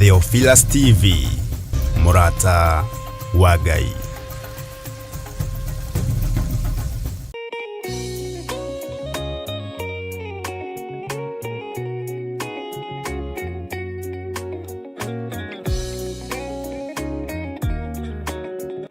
Theophilus TV, mũrata wa Ngai.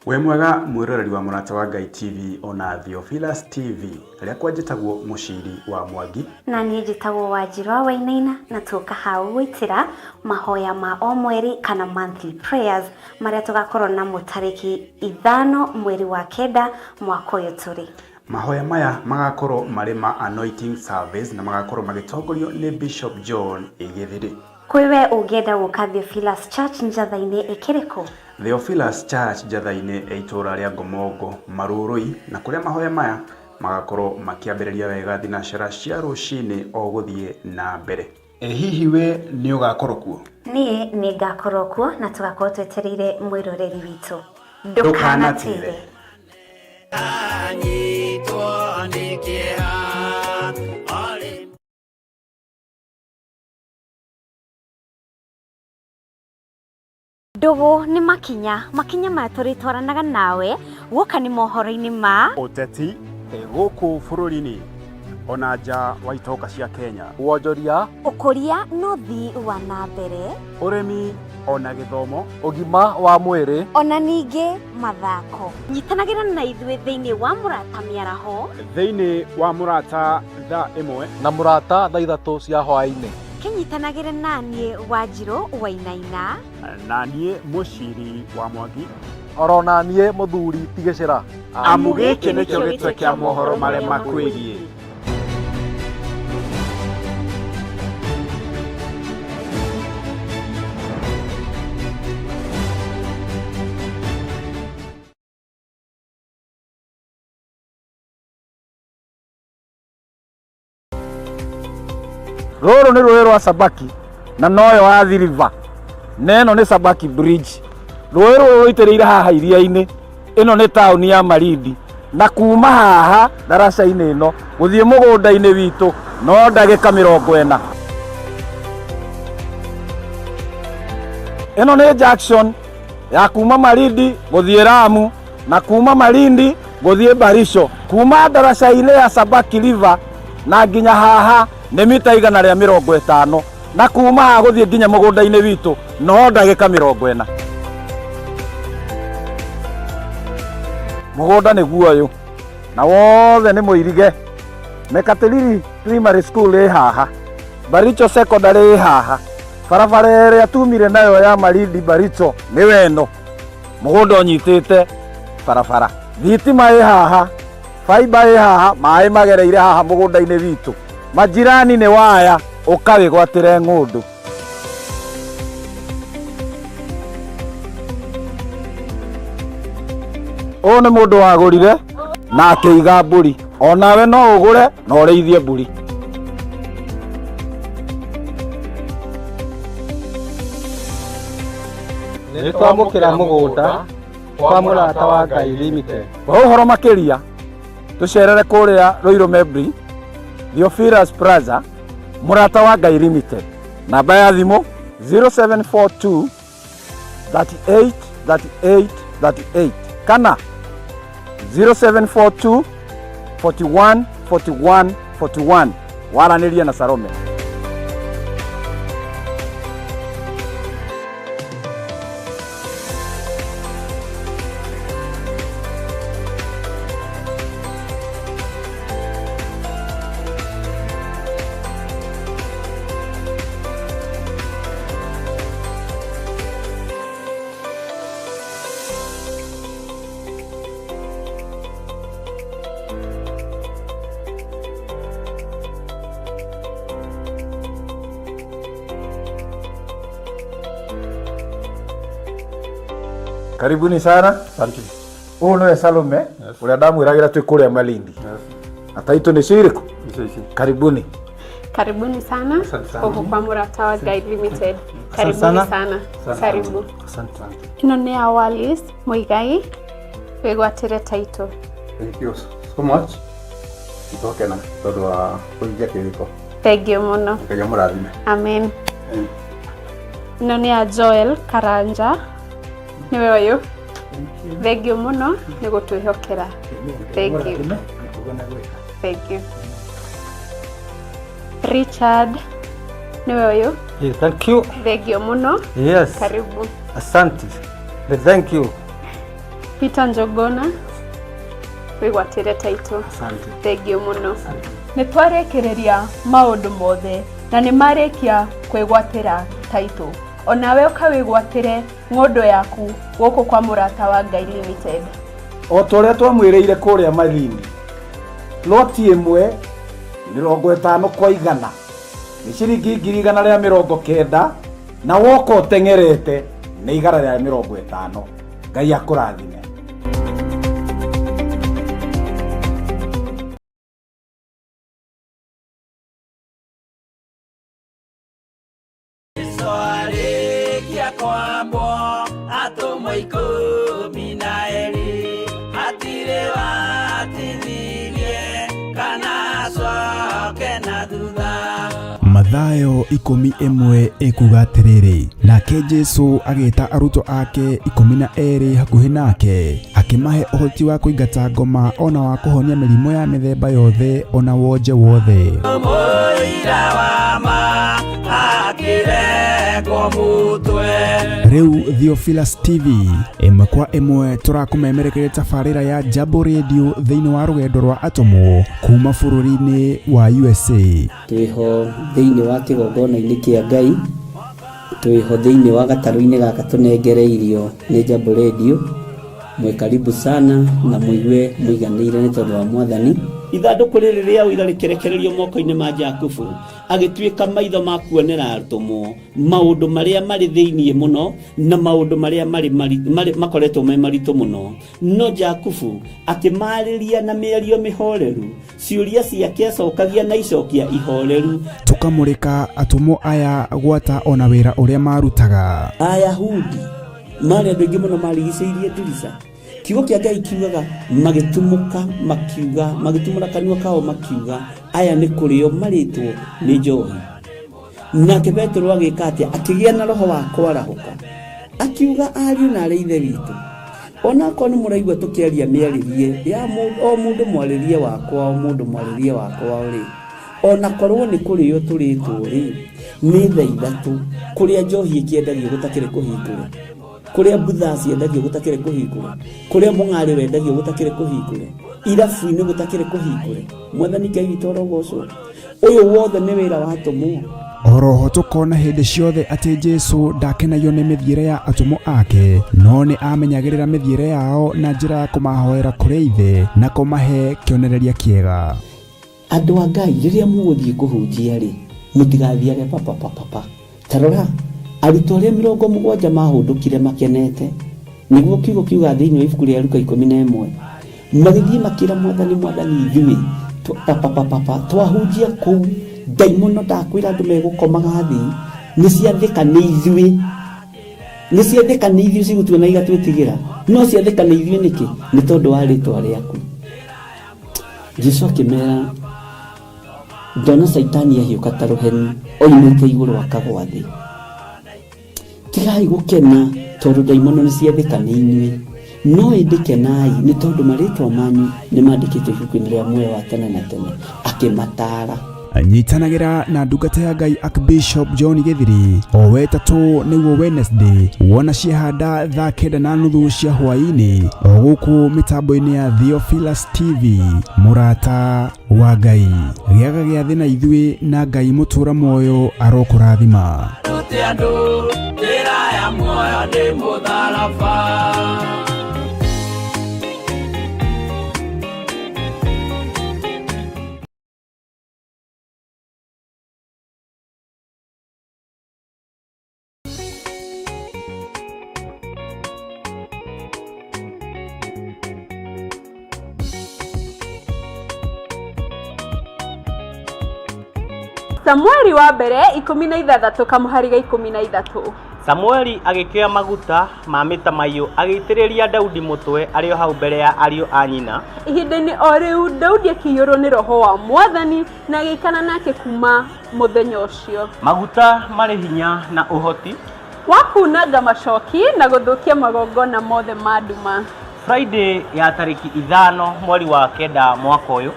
Wĩ mwega mwĩroreri wa Mũrata wa Ngai TV ona Theophilus TV. Rĩakwa njĩtagwo Mũciri wa Mwangi. Na niĩ njĩtagwo Wanjirũ wa Wainaina na tũka hau gwĩtĩra mahoya ma o mweri kana monthly prayers marĩa tũgakorwo namo tarĩki 5 mweri wa 9 mwaka ũyũ tũrĩ. Mahoya maya magakorwo marĩ ma anointing service na magakorwo magĩtongorio nĩ Bishop John Gĩthiri. Kwĩ we ũngĩenda gũka Theophilus Church Njatha-inĩ ĩkĩrĩ kũ? Theophilus Church Njatha-inĩ ya itũũra rĩa Ngomongo, Marurui, na kũrĩa mahoya maya magakorwo makĩambĩrĩria wega thinacara cia rũcinĩ o gũthiĩ na mbere. Ĩ hihi we nĩ ũgakorwo kuo? Niĩ nĩ ngakorwo kuo na tũgakorwo twetereire mwĩroreri witũ. Ndũkanatĩre. Anyitwo nĩ kĩeha arĩ Ndũgũ nĩ makinya, makinya maya tũrĩtwaranaga nawe guoka nĩ mohoro-inĩ ma ũteti gũkũ bũrũri-inĩ ona nja wa itonga cia Kenya, wonjoria, ũkũria na ũthii wa na mbere, ũrĩmi ona gĩthomo, ũgima wa mwĩrĩ, ona ningĩ mathako. Nyitanagĩra na ithuĩ thĩinĩ wa Mũrata Mĩaraho, thĩinĩ wa Mũrata thaa 1 na Mũrata thaa 3 cia hwaĩ-inĩ. Kĩnyitanagĩre na niĩ Wanjirũ Wainaina, na niĩ Mũciri wa Mwangi, oro na niĩ Mũthuri Tigĩcĩra. Amu gĩkĩ nĩkĩo gĩtwe kĩa mohoro marĩa makwĩgiĩ. Rũrũ nĩ rũĩ rwa Sabaki na noyo Athi River, na ĩno nĩ Sabaki Bridge. Rũĩ rũrũ rũitĩrĩire haha iria-inĩ. Ĩno nĩ taũni ya Malindi, na kuma haha ndaraca-inĩ ĩno gũthiĩ mũgũnda-inĩ witũ no ndagĩka 40. Ĩno nĩ junction ya kuma Malindi gũthiĩ Lamu na kuma Malindi gũthiĩ Baricho. Kuma ndaraca-inĩ ya Sabaki River na nginya haha nĩ mita 150, na kuma haha gũthiĩ nginya mũgũnda-inĩ witũ no ndagĩka 40. Mũgũnda nĩguo ũyũ na wothe nĩ mũirige. Mekatilili Primary School ĩ haha, Baricho Secondary ĩ haha, barabara ĩrĩa tumire nayo ya Malindi Baricho nĩyo ĩno. Mũgũnda ũnyitĩte barabara, thitima ĩ haha, faiba ĩ haha, maĩ magereire haha mũgũnda-inĩ witũ. Majirani nĩ waya, ũkawĩgwatĩre ng'ũndũ. Ũyũ nĩ mũndũ wagũrire na akĩiga mbũri. Onawe no ũgũre na ũrĩithie mbũri. Nĩ twamũkĩra mũgũnda kwa Mũrata wa Ngai Limited. Kwa ũhoro makĩria tũcerere kũrĩa Ruiru Mebri, Theophilus Plaza, Mũrata wa Ngai Limited. Namba ya thimũ 0742 38 38 38 kana 0742 41 41 41. Waranĩrie na Salome. Karibuni sana. Asante. Ũyũ nĩwe Salome ũrĩa ndamwĩragĩra twĩ kũrĩa Malindi. Na taitũ nĩcio irĩkũ? Icio ici. Karibuni. Karibuni sana Asante sana. huku kwa Mũrata wa Ngai Limited. Karibuni sana. sana. Asante. Karibu. Asante. Ĩno nĩ ya Wallis Muigai wĩgwatĩre taitũ. Thank you so much. Nĩtwakena tondũ wa kũhingia kĩrĩko. Thank you mũno. Ngai amũrathime. Amen. Ĩno nĩ ya Joel Karanja, nĩwe ũyũ. Thengiũ mũno nĩ gũtwĩhokera. Thank you. Thank you. Richard, nĩwe ũyũ. Yeah, thank you. Thengiũ mũno. Yes. Karibu. Asante. Thank you. Peter Njogona, wĩgwatĩre taitũ. Thengiũ mũno. Nĩ twarĩkĩrĩria maũndũ mothe na nĩ marĩkia kwĩgwatĩra taitũ. Onawe ũkawĩgwatĩre ng'ũndũ yaku gũkũ kwa Mũrata wa Ngai Limited. O ta ũrĩa twamwĩrĩire kũrĩa Malindi, ploti ĩmwe 50 kwa 100 nĩ ciringi 190,000, na woka ũteng'erete nĩ 150. Ngai akũrathime. Jesu arĩkia kwambwo, atũmwo 12 hatirĩ watithirie kana acoke na thutha. Mathayo 11 ĩkuga atĩrĩrĩ, nake Jesu agĩta arutwo ake 12 hakuhĩ nake, akĩmahe ũhoti wa kũingata ngoma ona wa kũhonia mĩrimũ ya mĩthemba yothe ona wonje wothe. Mũira wa ma akĩrengwo mũtwe. Rĩu Theophilus TV ĩmwe kwa ĩmwe tũrakũmemerekeria tabarĩra ya Jambo Radio thĩinĩ wa rũgendo rwa atũmwo kuma bũrũri-inĩ wa USA. Twĩho thĩinĩ wa kĩgongona-inĩ kĩa Ngai, twĩho thĩinĩ wa gatarũ-inĩ gaka tũnengereirio nĩ Jambo Radio. Mwĩ karibu sana na mũigue mũiganĩire nĩ tondũ wa Mwathani. Ithandũkũ rĩrĩ rĩa ũira rĩkĩrekererio moko-inĩ ma Jakubu, agĩtuĩka maitho ma kuonera atũmwo maũndũ marĩa marĩ thĩiniĩ mũno na maũndũ marĩa marĩ makoretwo me maritũ mũno. No Jakubu akĩmarĩria na mĩario mĩhoreru, ciũria ciake acokagia na icokia ihoreru. Tũkamũrĩka atũmwo aya gwata ona wĩra ũrĩa marutaga. Ayahudi marĩ andũ aingĩ mũno marigicĩirie ndirica. Kiugo kĩa Ngai kiugaga magĩtumũka makiuga, magĩtumũra kanua kao makiuga, aya nĩ kũrĩo marĩtwo nĩ njohi. Nake Petero agĩka atĩa? Akĩgĩa na roho wa kwarahũka, akiuga, ariũ na arĩ ithe witũ, onakorwo nĩ mũraigua tũkĩaria mĩarĩrie ya o mũndũ mwarĩrie wakwa, o mũndũ mwarĩrie wakwa rĩ, ona korwo nĩ kũrĩo tũrĩtwo rĩ, nĩ thaa 3 kũrĩa njohi ĩkĩendagio gũtakĩrĩ kũhingũre, kũrĩa mbutha ciendagio gũtakĩrĩ kũhingũre, kũrĩa mũng'arĩ wendagio gũtakĩrĩ kũhingũre, irabu-inĩ gũtakĩrĩ kũhingũre. Mwathani Ngai witũ arogocwo. Ũyũ wothe nĩ wĩra wa atũmwo. Oroho tũkona hĩndĩ ciothe atĩ Jesu ndakenagio nĩ mĩthiĩre ya atũmwo ake, no nĩ amenyagĩrĩra mĩthiĩre yao na njĩra ya kũmahoera kũrĩ Ithe na kũmahe kĩonereria kĩega. Andũ a Ngai, rĩrĩa mũgũthiĩ kũhunjia rĩ, mũtigathiage papapapapa. Ta rora arutwo arĩa 70 mahũndũkire makenete, nĩguo kiugo kiuga thĩinĩ wa ibuku rĩa Luka 11, magĩthiĩ makĩra Mwathani, Mwathani, ithuĩ papapapapa twahunjia kũu ndaimono, ndakwĩra andũ megũkomaga thĩ, nĩ ciathĩka nĩ ithuĩ, nĩ ciathĩka nĩ ithuĩ, cigũtuona igatwĩtigĩra, no ciathĩka nĩ ithuĩ nĩkĩ? Nĩ tondũ wa rĩtwa rĩaku. Jesu akĩmera, ndona Caitani ahiũka ta rũheni oimĩte igũrũ akagwa thĩ. Tigai gũkena tondũ ndaimono nĩ ciathĩka nĩ inyuĩ, no ĩndĩ kenai nĩ tondũ marĩtwa manyu nĩ mandĩkĩtwo ibuku-inĩ rĩa muoyo wa tene na tene. Akĩmataara. Nyitanagĩra na ndungata ya Ngai Archbishop John Gĩthiri o wetatũ nĩguo Wednesday, wona ciahanda thaa 9:30 cia hwaĩ-inĩ, o gũkũ mĩtambo-inĩ ya Theophilus TV. Mũrata wa Ngai, gĩaga gĩathĩ na ithuĩ, na Ngai mũtũra muoyo arokũrathima. Rute andũ njĩra ya muoyo nĩ mũtharaba. Samueli wa mbere 16 kamũhari ga 13. Samueli agĩkĩoya maguta ma mĩtamaiyũ agĩitĩrĩria Daudi mũtwe arĩ o hau mbere ya ariũ a nyina. Ihinda-inĩ o rĩu Daudi akĩiyũrwo nĩ roho wa Mwathani na agĩikara nake kuma mũthenya ũcio. Maguta marĩ hinya na ũhoti. Wa kunanga macoki na gũthũkia magongona mothe ma nduma. Friday ya tarĩki 5 mweri wa 9 mwaka ũyũ.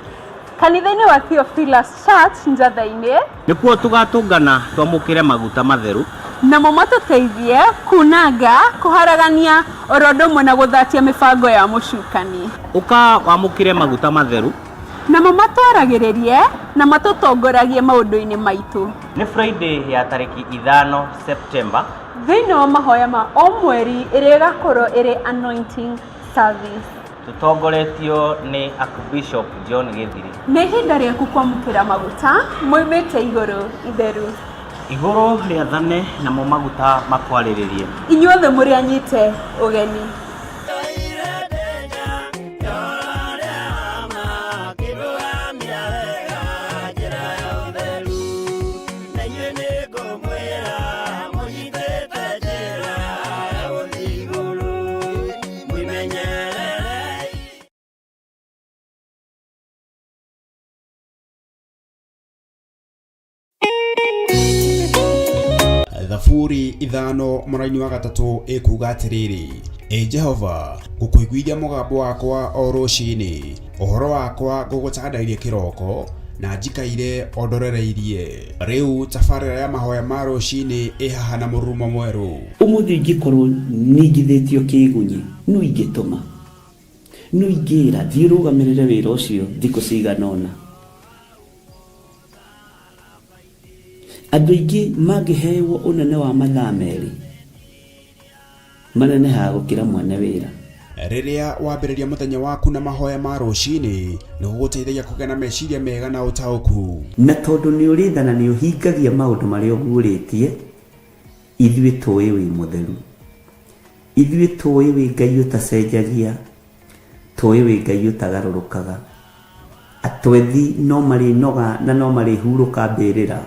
Kanitha-inĩ wa Theophilus Church Njatha-inĩ. Nĩkuo tũgatũngana twamũkĩre maguta matheru. Namo matũteithie kunanga, kũharagania oro ũndũ ũmwe na gũthatia mĩbango ya mũcukani. Ũka wamũkĩre maguta matheru. Namo matwaragĩrĩrie na matũtongoragie maũndũ-inĩ maitũ. Nĩ Friday ya tarĩki 5 September. Thĩinĩ wa mahoya ma o mweri ĩrĩa ĩgakorwo ĩrĩ anointing service. Tũtongoretio nĩ Archbishop John Gĩthiri. Nĩ ihinda rĩaku kwamũkĩra maguta moimĩte igũrũ itheru. Igũrũ rĩathane namo maguta makwarĩrĩrie. Inyuothe mũrĩ anyite ũgeni. Thaburi 5 mũraini wa 3 ĩkuga atĩrĩrĩ, Ĩ Jehova, ngũkũiguithia mũgambo wakwa o rũcinĩ, ũhoro wakwa ngũgũtandairie kĩroko, na njikaire o ndorereirie. Rĩu tabarĩra ya mahoya ma rũcinĩ ĩ haha na mũrurumo mwerũ. Ũmũthĩ ingĩkorwo ningithĩtio kĩgunyi, no ingĩtũma, no ingĩra thiĩ ũrũgamĩrĩre wĩra ũcio thikũ cigana ũna. Andũ aingĩ mangĩhewo ũnene wa mathaa 2 manenehaga gũkĩra mwene wĩra. Rĩrĩa wambĩrĩria mũthenya waku na mahoya ma rũcinĩ, nĩ gũgũteithagia kũgĩa na meciria mega na ũtaũku. Na tondũ nĩ ũrĩ tha na nĩ ũhingagia maũndũ marĩa ũguũrĩtie, ithuĩ tũĩ wĩ mũtheru. Ithuĩ tũĩ wĩ Ngai ũtacenjagia, tũĩ wĩ Ngai ũtagarũrũkaga. Atwethi no marĩnoga na no marĩhurũka mbĩrĩra,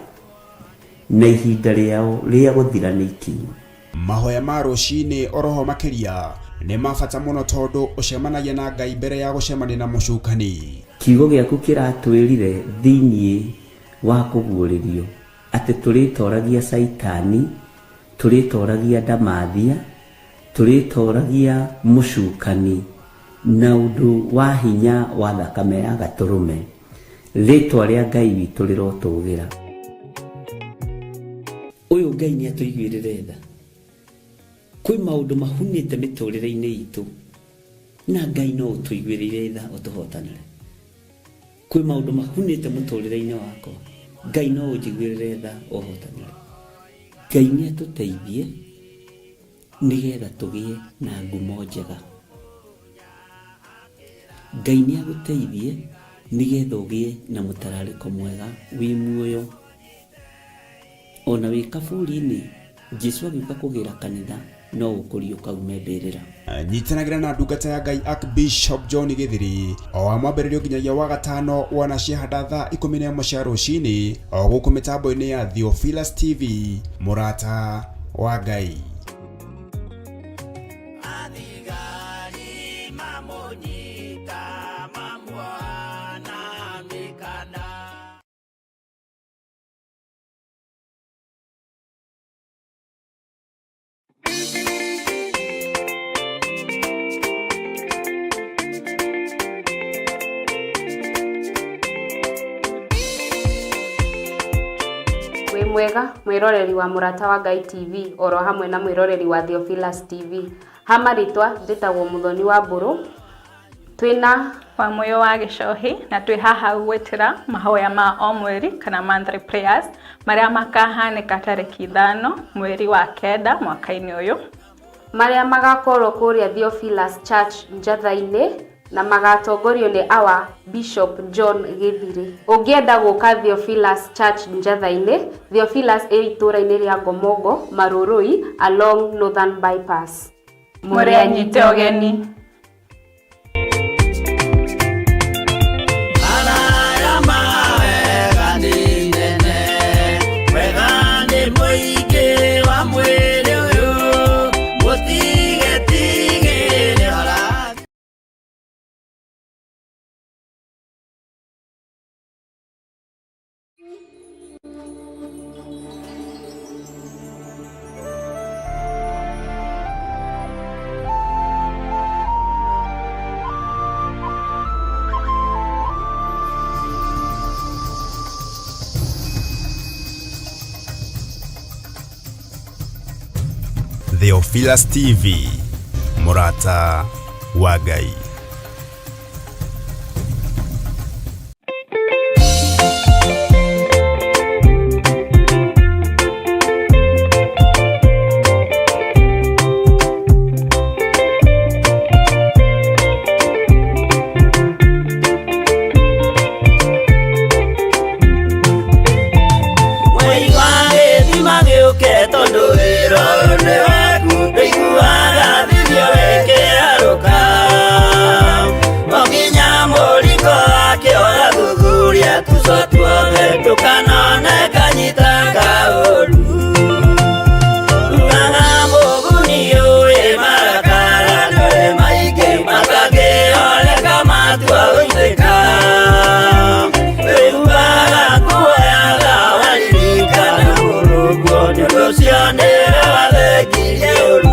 na ihinda rĩao rĩa gũthira nĩ ikinyu. Mahoya ma rũcinĩ oroho makĩria nĩ ma bata mũno tondũ ũcemanagia na Ngai mbere ya gũcemania na mũcukani. Kiugo gĩaku kĩratwĩrire thĩinĩ wa kũguũrĩrio atĩ tũrĩtoragia Caitani, tũrĩtoragia ndamathia, tũrĩtoragia mũcukani na ũndũ wa hinya wa thakame ya gatũrũme. Rĩtwa rĩa Ngai witũ rĩrotũgĩra. Ũyũ Ngai nĩ atũiguĩrĩre tha. Kwĩ maũndũ mahunĩte mĩtũrĩre-inĩ itũ na Ngai no ũtũiguĩrĩire tha ũtũhotanĩre. Kwĩ maũndũ mahunĩte mũtũrĩre-inĩ wakwa, Ngai no ũnjiguĩrĩre tha ũhotanĩre. Ngai nĩ atũteithie nĩgetha tũgĩe na ngumo njega. Ngai nĩ agũteithie nĩgetha ũgĩe na mũtararĩko mwega wĩ muoyo. Ona wĩ kaburi-inĩ, Jesu agĩũka kũgĩra kanitha no ũkũriũka ume mbĩrĩra. Nyitanagĩra na ndungata ya Ngai Archbishop John Gĩthiri o wa mwambĩrĩrio nginyagia wa gatano wana ciahanda thaa 11 cia rũcinĩ o gũkũ mĩtambo-inĩ ya Theophilus TV, mũrata wa Ngai. Mwega mwiroreri wa Mũrata wa Ngai TV oro hamwe na mwiroreri wa Theophilus TV. Ha marĩtwa njĩtagwo Mũthoni wa Mbũrũ, twĩna wa Mũyũ wa Gĩcohi, na twĩ haha gwĩtĩra mahoya ma o mweri kana monthly prayers marĩa makahanĩka tarĩki 5 mweri wa 9 mwaka-inĩ ũyũ, marĩa magakorwo kũrĩa Theophilus Church Njatha-inĩ na magatongorio nĩ our Bishop John Gĩthiri. Ũngĩenda gũka Theophilus Church Njatha-inĩ, Theophilus ĩ itũũra-inĩ rĩa Ngomongo, Marurui, along Northern Bypass. Mũrĩ anyite ũgeni. Theophilus TV, mũrata wa Ngai. Mwei wa gĩthima gĩũke tondũ wĩra ũyũ nĩ waku ndũiguaga thithio wĩkĩarũka o nginya mũringo wake ũgathuthuria tuco tuothe ndũkanone kanyita kaũru ugaga mũguni ũĩ marakara nĩũrĩ maingĩ matangĩoleka matua gũitĩka wĩhuaga kuoyaga waririkana mũrũguo nĩ ũndũ ũcio nĩwe wathengirie ũru.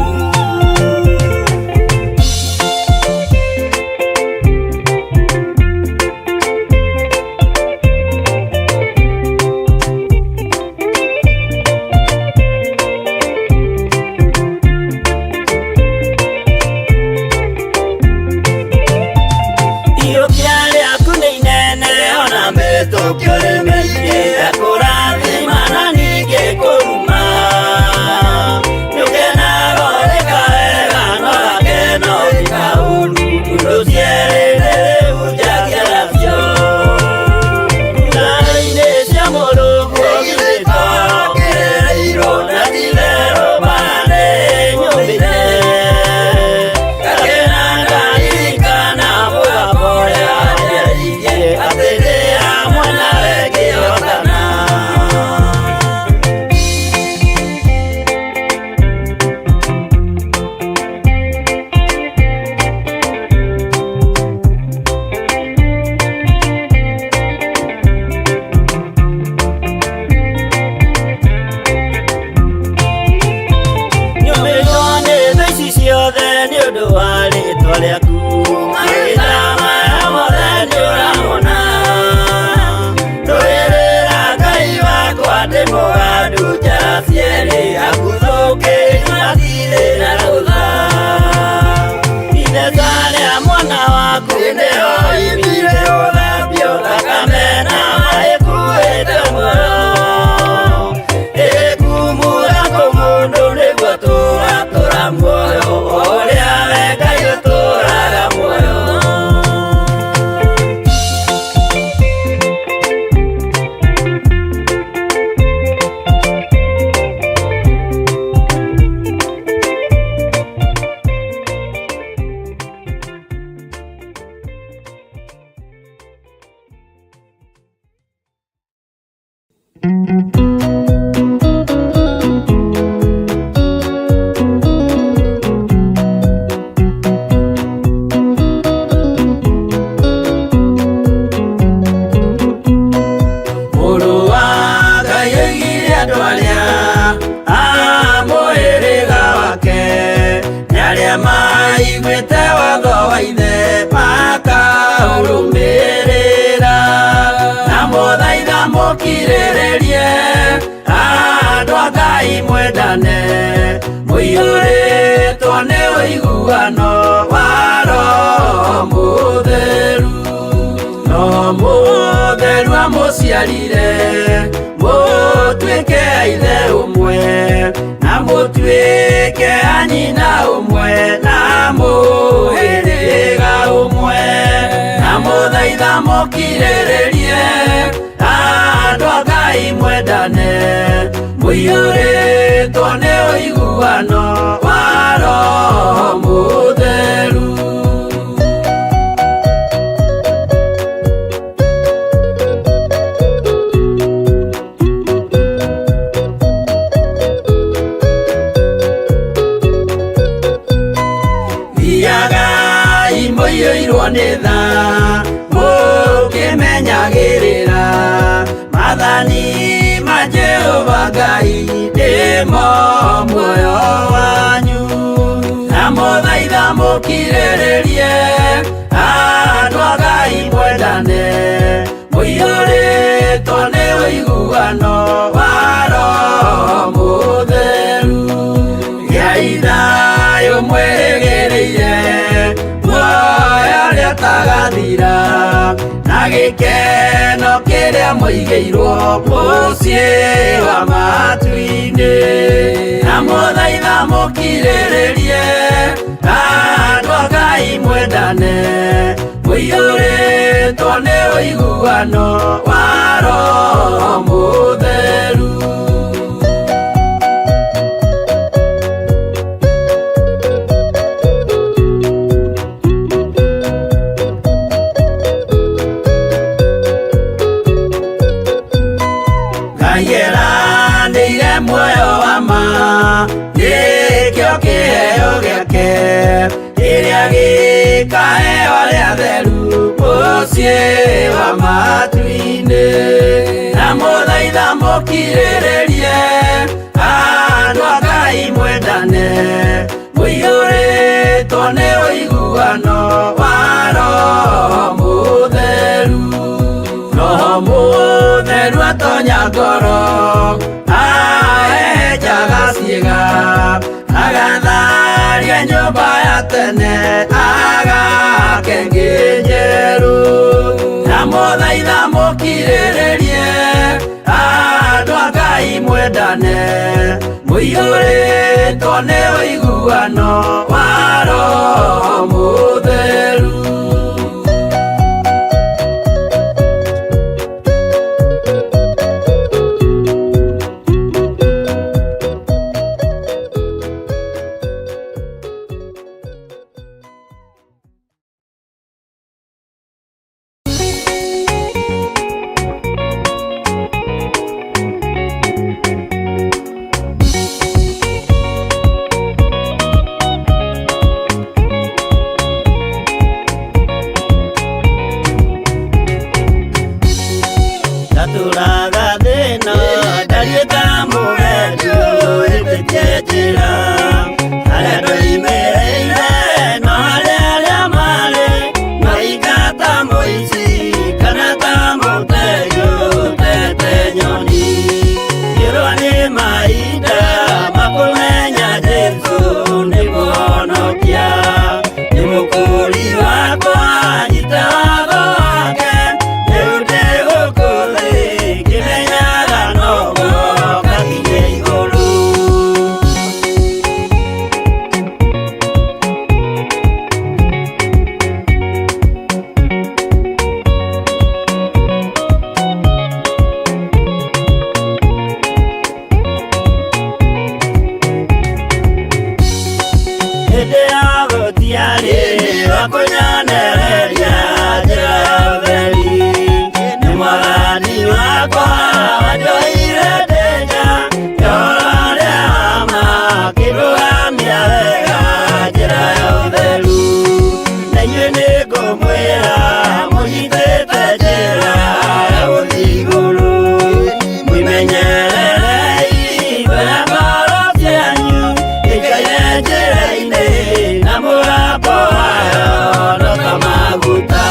Iyũkia rĩaku nĩ inene ona mĩtũkio nĩ mĩingĩ ekũrathima na ningĩ kũruma nĩũkenaga ũrĩka wega no gakeno ũrĩka ũru indo cierĩ rĩu njagia nacio Thutha-inĩ cia Mũrungu githĩ to kĩrĩrĩirwo na ti-itherũ mbara nĩ nyũmĩte Gakena ndaririkana mũgambo ũrĩa wanjĩrĩirie atĩ ndĩ hamwe nawe ngĩhotana. Nyũmĩtwo nĩ thũ ici ciothe nĩ ũndũ wa rĩtwa rĩaku mahinda maya mothe nĩ ũramona ndũĩrĩra Ngai wakwa ndĩ mũgandu njara cierĩ akuthũkĩri matirĩ na rũtha Ithesa rĩa mwana waku nĩho imire gũthambio thakame na maĩ kuĩte muoyo ĩkumura kũmũndũ nĩguo tũratũra muoyo o ũrĩa we Ngai ũtũraga muoyo. Mũrũ wa Ngai oigire andũ arĩa a mũhĩrĩga wake nĩ arĩa maiguĩte watho wa ithe makaũrũmĩrĩra na mũthaitha mũkirĩrĩrie andũ a Ngai mwendane mũiyũrĩtwo nĩ ũiguano wa Roho Mũtheru no mũtheru amũciarire mũtuĩke a ithe ũmwe na mũtuĩke a nyina ũmwe na mũhĩrĩga ũmwe na mũthaitha mũkirĩrĩrie andũ a Ngai mwendane mũiyũrĩtwo nĩ ũiguano wa Roho Mũtheru. Thiagai mũiyũirwo nĩ tha mũkĩmenyagĩrĩra maathani ma Jehova Ngai nĩmo muoyo wanyu na mũthaitha mũkirĩrĩrie andũ a Ngai mwendane mũiyũrĩtwo nĩ ũiguano wa Roho Mũtheru. Gĩai Gĩkeno kĩrĩa mũigĩirwo mũciĩ wa matu-inĩ. Na mũthaitha mũkirĩrĩrie, andũ a Ngai mwendane, mũiyũrĩtwo nĩ ũiguano wa Roho Mũtheru. Ngai eranĩire muoyo wa ma, nĩkĩo kĩheo gĩake kĩrĩa gĩkaheo arĩa atheru mũciĩ wa matu-inĩ. Na mũthaitha mũkirĩrĩrie, andũ a Ngai mwendane, mũiyũrĩtwo nĩ ũiguano wa Roho Mũtheru. Roho Mũtheru atonya ngoro, ahehenjaga ciĩga, agatharia nyũmba ya tene, agake ĩngĩ njerũ. Na mũthaitha mũkirĩrĩrie, andũ a Ngai mwendane, mũiyũrĩtwo nĩ ũiguano wa Roho Mũtheru. Ndatũraga thĩna ndariĩ ta mũgendi ũhĩtĩtie njĩra, harĩa ndoimĩrĩire no harĩa arĩa marĩ maringa ta mũici kana ta mũtegi ũtete nyoni. Ngĩrwo nĩ mahinda ma kũmenya Jesũ nĩ mũhonokia, nĩ mũkũũri wakwa, nyita watho wake, rĩu ndĩ gũkũ thĩ ngĩmenyaga noguo ngakinye igũrũ. Hĩndĩ ya gũtiarĩ wa kũnyonereria njĩra ya ũtheri, nĩ mwathani wakwa wanjoire ndĩ nja ya ũrĩa wa ma, akĩndũgamia wega njĩra ya ũtheru. Na inyuĩ nĩngũmwĩra mũnyitĩte njĩra ya gũthiĩ igũrũ, mwĩmenyererei mbere ngoro cianyu ikaire njĩra-inĩ, na mũgambo wayo no ta maguta.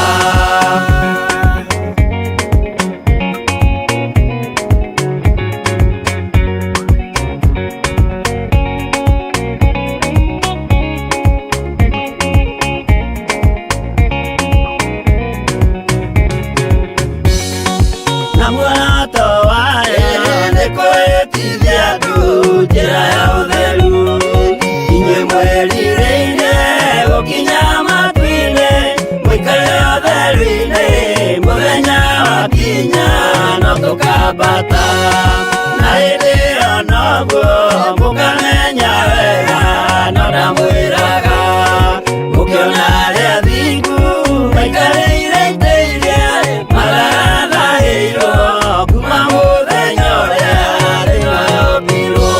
Na muoroto wayo nĩ kwĩtithia andũ njĩra ya ũtheru, inyuĩ mwĩrirĩire gũkinya matu-inĩ, mũikare ũtheru-inĩ, mũthenya wakinya no tũkambata. Na hĩndĩ ĩyo noguo mũkamenya wega, no ndamwĩraga mũkĩona arĩa athingu maikarĩire itĩ iria marathahĩirwo kuma mũthenya ũrĩa thĩ yombirwo.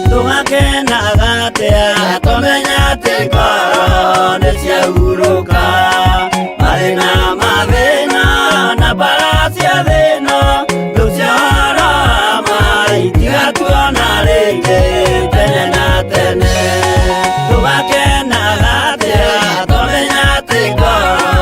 Tũgakenaga atĩa tũmenya atĩ ngoro nĩ ciahurũka, mathĩna mathĩna na mbara cia thĩna, thũ cia ũhoro wa ma itigatuona rĩngĩ tene na tene. Tũgakenaga atĩa tũmenya atĩ ngoro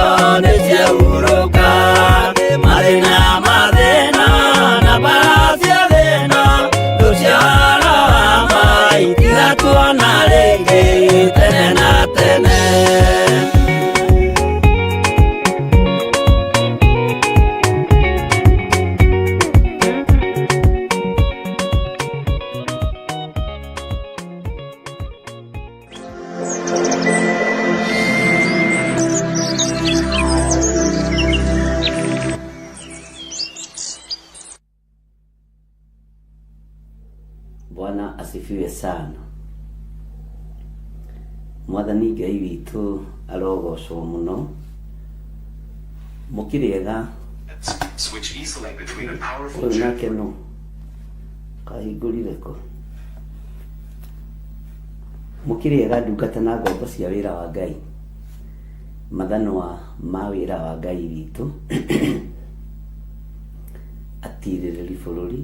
Bwana asifiwe sana. Mwathani Ngai witũ arogocwo mũno. Mũkĩrĩ ega? Ũyũ nake nũ? Kahingũrire kũ? Mũkĩrĩ ega ndungata na ngombo cia wĩra wa Ngai? Mathanwa ma wĩra wa Ngai witũ atirĩrĩri bũrũri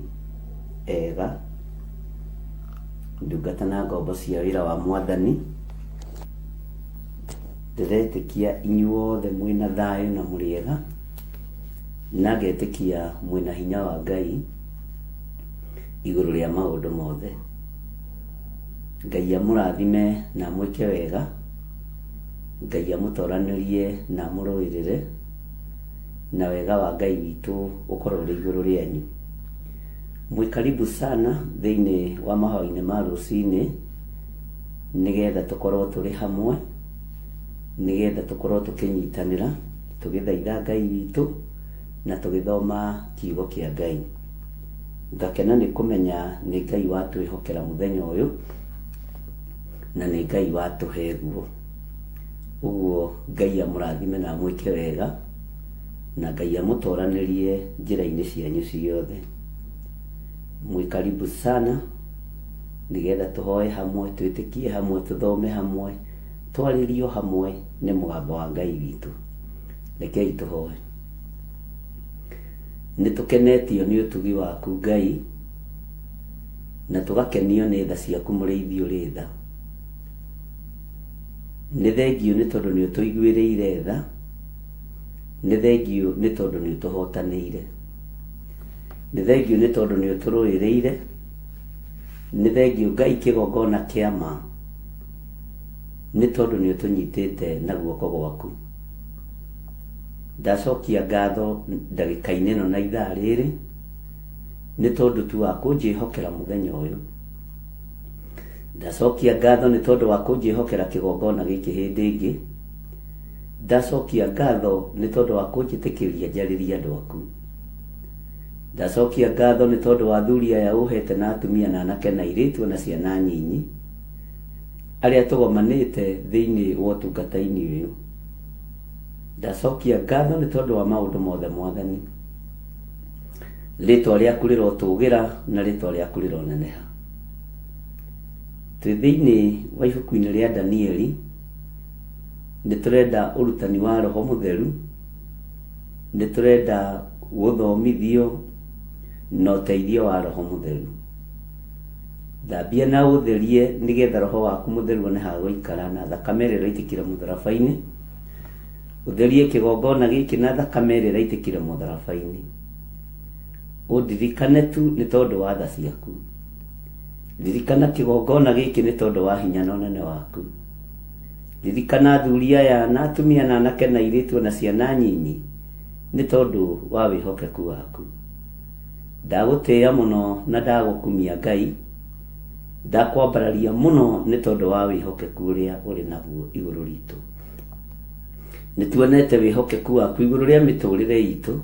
ega ndungata na ngombo cia wĩra wa Mwathani, ndĩretĩkia inyuothe mwĩna thayũ na mũrĩ ega, na ngetĩkia mwĩna hinya wa Ngai igũrũ rĩa maũndũ mothe. Ngai amũrathime na amwĩke wega. Ngai amũtoranĩrie na amũrũĩrĩre, na wega wa Ngai witũ ũkorwo ũrĩ igũrũ rĩanyu. Mwĩ karibu sana thĩinĩ wa mahoya-inĩ ma rũcinĩ, nĩgetha tũkorwo tũrĩ hamwe, nĩgetha tũkorwo tũkĩnyitanĩra, tũgĩthaitha Ngai witũ, na tũgĩthoma kiugo kĩa Ngai. Ngakena nĩ kũmenya nĩ Ngai watwĩhokera mũthenya ũyũ, na nĩ Ngai watũhe guo. Ũguo Ngai amũrathime na amwĩke wega, na Ngai amũtoranĩrie njĩra-inĩ cianyu ciothe. Mwĩ karibu sana, nĩgetha tũhoe hamwe, twĩtĩkie hamwe, tũthome hamwe, twarĩrio hamwe nĩ mũgambo wa Ngai witũ. Rekei tũhoe. Nĩ tũkenetio nĩ ũtugi waku Ngai, na tũgakenio nĩ tha ciaku mũrĩithi ũrĩ tha. Nĩ thengiũ nĩ tondũ nĩ ũtũiguĩrĩire tha, nĩ thengiũ nĩ tondũ nĩ ũtũhotanĩire, nĩ thengiũ nĩ tondũ nĩ ũtũrũĩrĩire, nĩ thengiũ Ngai kĩgongona kĩa ma, nĩ tondũ nĩ ũtũnyitĩte na guoko gwaku. Ndacokia ngatho ndagĩka-inĩ ĩno na ithaa rĩrĩ, nĩ tondũ tu wa kũnjĩhokera mũthenya ũyũ. Ndacokia ngatho nĩ tondũ wa kũnjĩhokera kĩgongona gĩkĩ hĩndĩ ĩngĩ. Ndacokia ngatho nĩ tondũ wa kũnjĩtĩkĩria njarĩrie andũ aku. Ndacokia ngatho nĩ tondũ wa athuri aya ũhete na atumia na anake na airĩtu ona ciana nyinyi arĩa tũgomanĩte thĩinĩ wa ũtungata-inĩ ũyũ. Ndacokia ngatho nĩ tondũ wa maũndũ mothe Mwathani. Rĩtwa rĩaku rĩrotũgĩra na rĩtwa rĩaku rĩroneneha. Twĩ thĩinĩ wa ibuku-inĩ rĩa Danieli, nĩ tũrenda ũrutani wa Roho Mũtheru, nĩ tũrenda gũthomithio na ũteithio wa Roho Mũtheru. Thambia na ũtherie nĩgetha Roho waku Mũtheru one ha gũikara na thakame ĩrĩa ĩraitĩkire mũtharaba-inĩ. Ũtherie kĩgongona gĩkĩ na thakame ĩrĩa ĩraitĩkire mũtharaba-inĩ. Ũndirikane tu nĩ tondũ wa tha ciaku. Ririkana kĩgongona gĩkĩ nĩ tondũ wa hinya na ũnene waku. Ririkana athuri aya na atumia na anake na airĩtu na ciana nyinyi nĩ tondũ wa wĩhokeku waku. Ndagũtĩĩa mũno na ndagũkumia Ngai, ndakwambararia mũno nĩ tondũ wa wĩhokeku ũrĩa ũrĩ naguo igũrũ ritũ. Nĩ tuonete wĩhokeku waku igũrũ rĩa mĩtũrĩre itũ.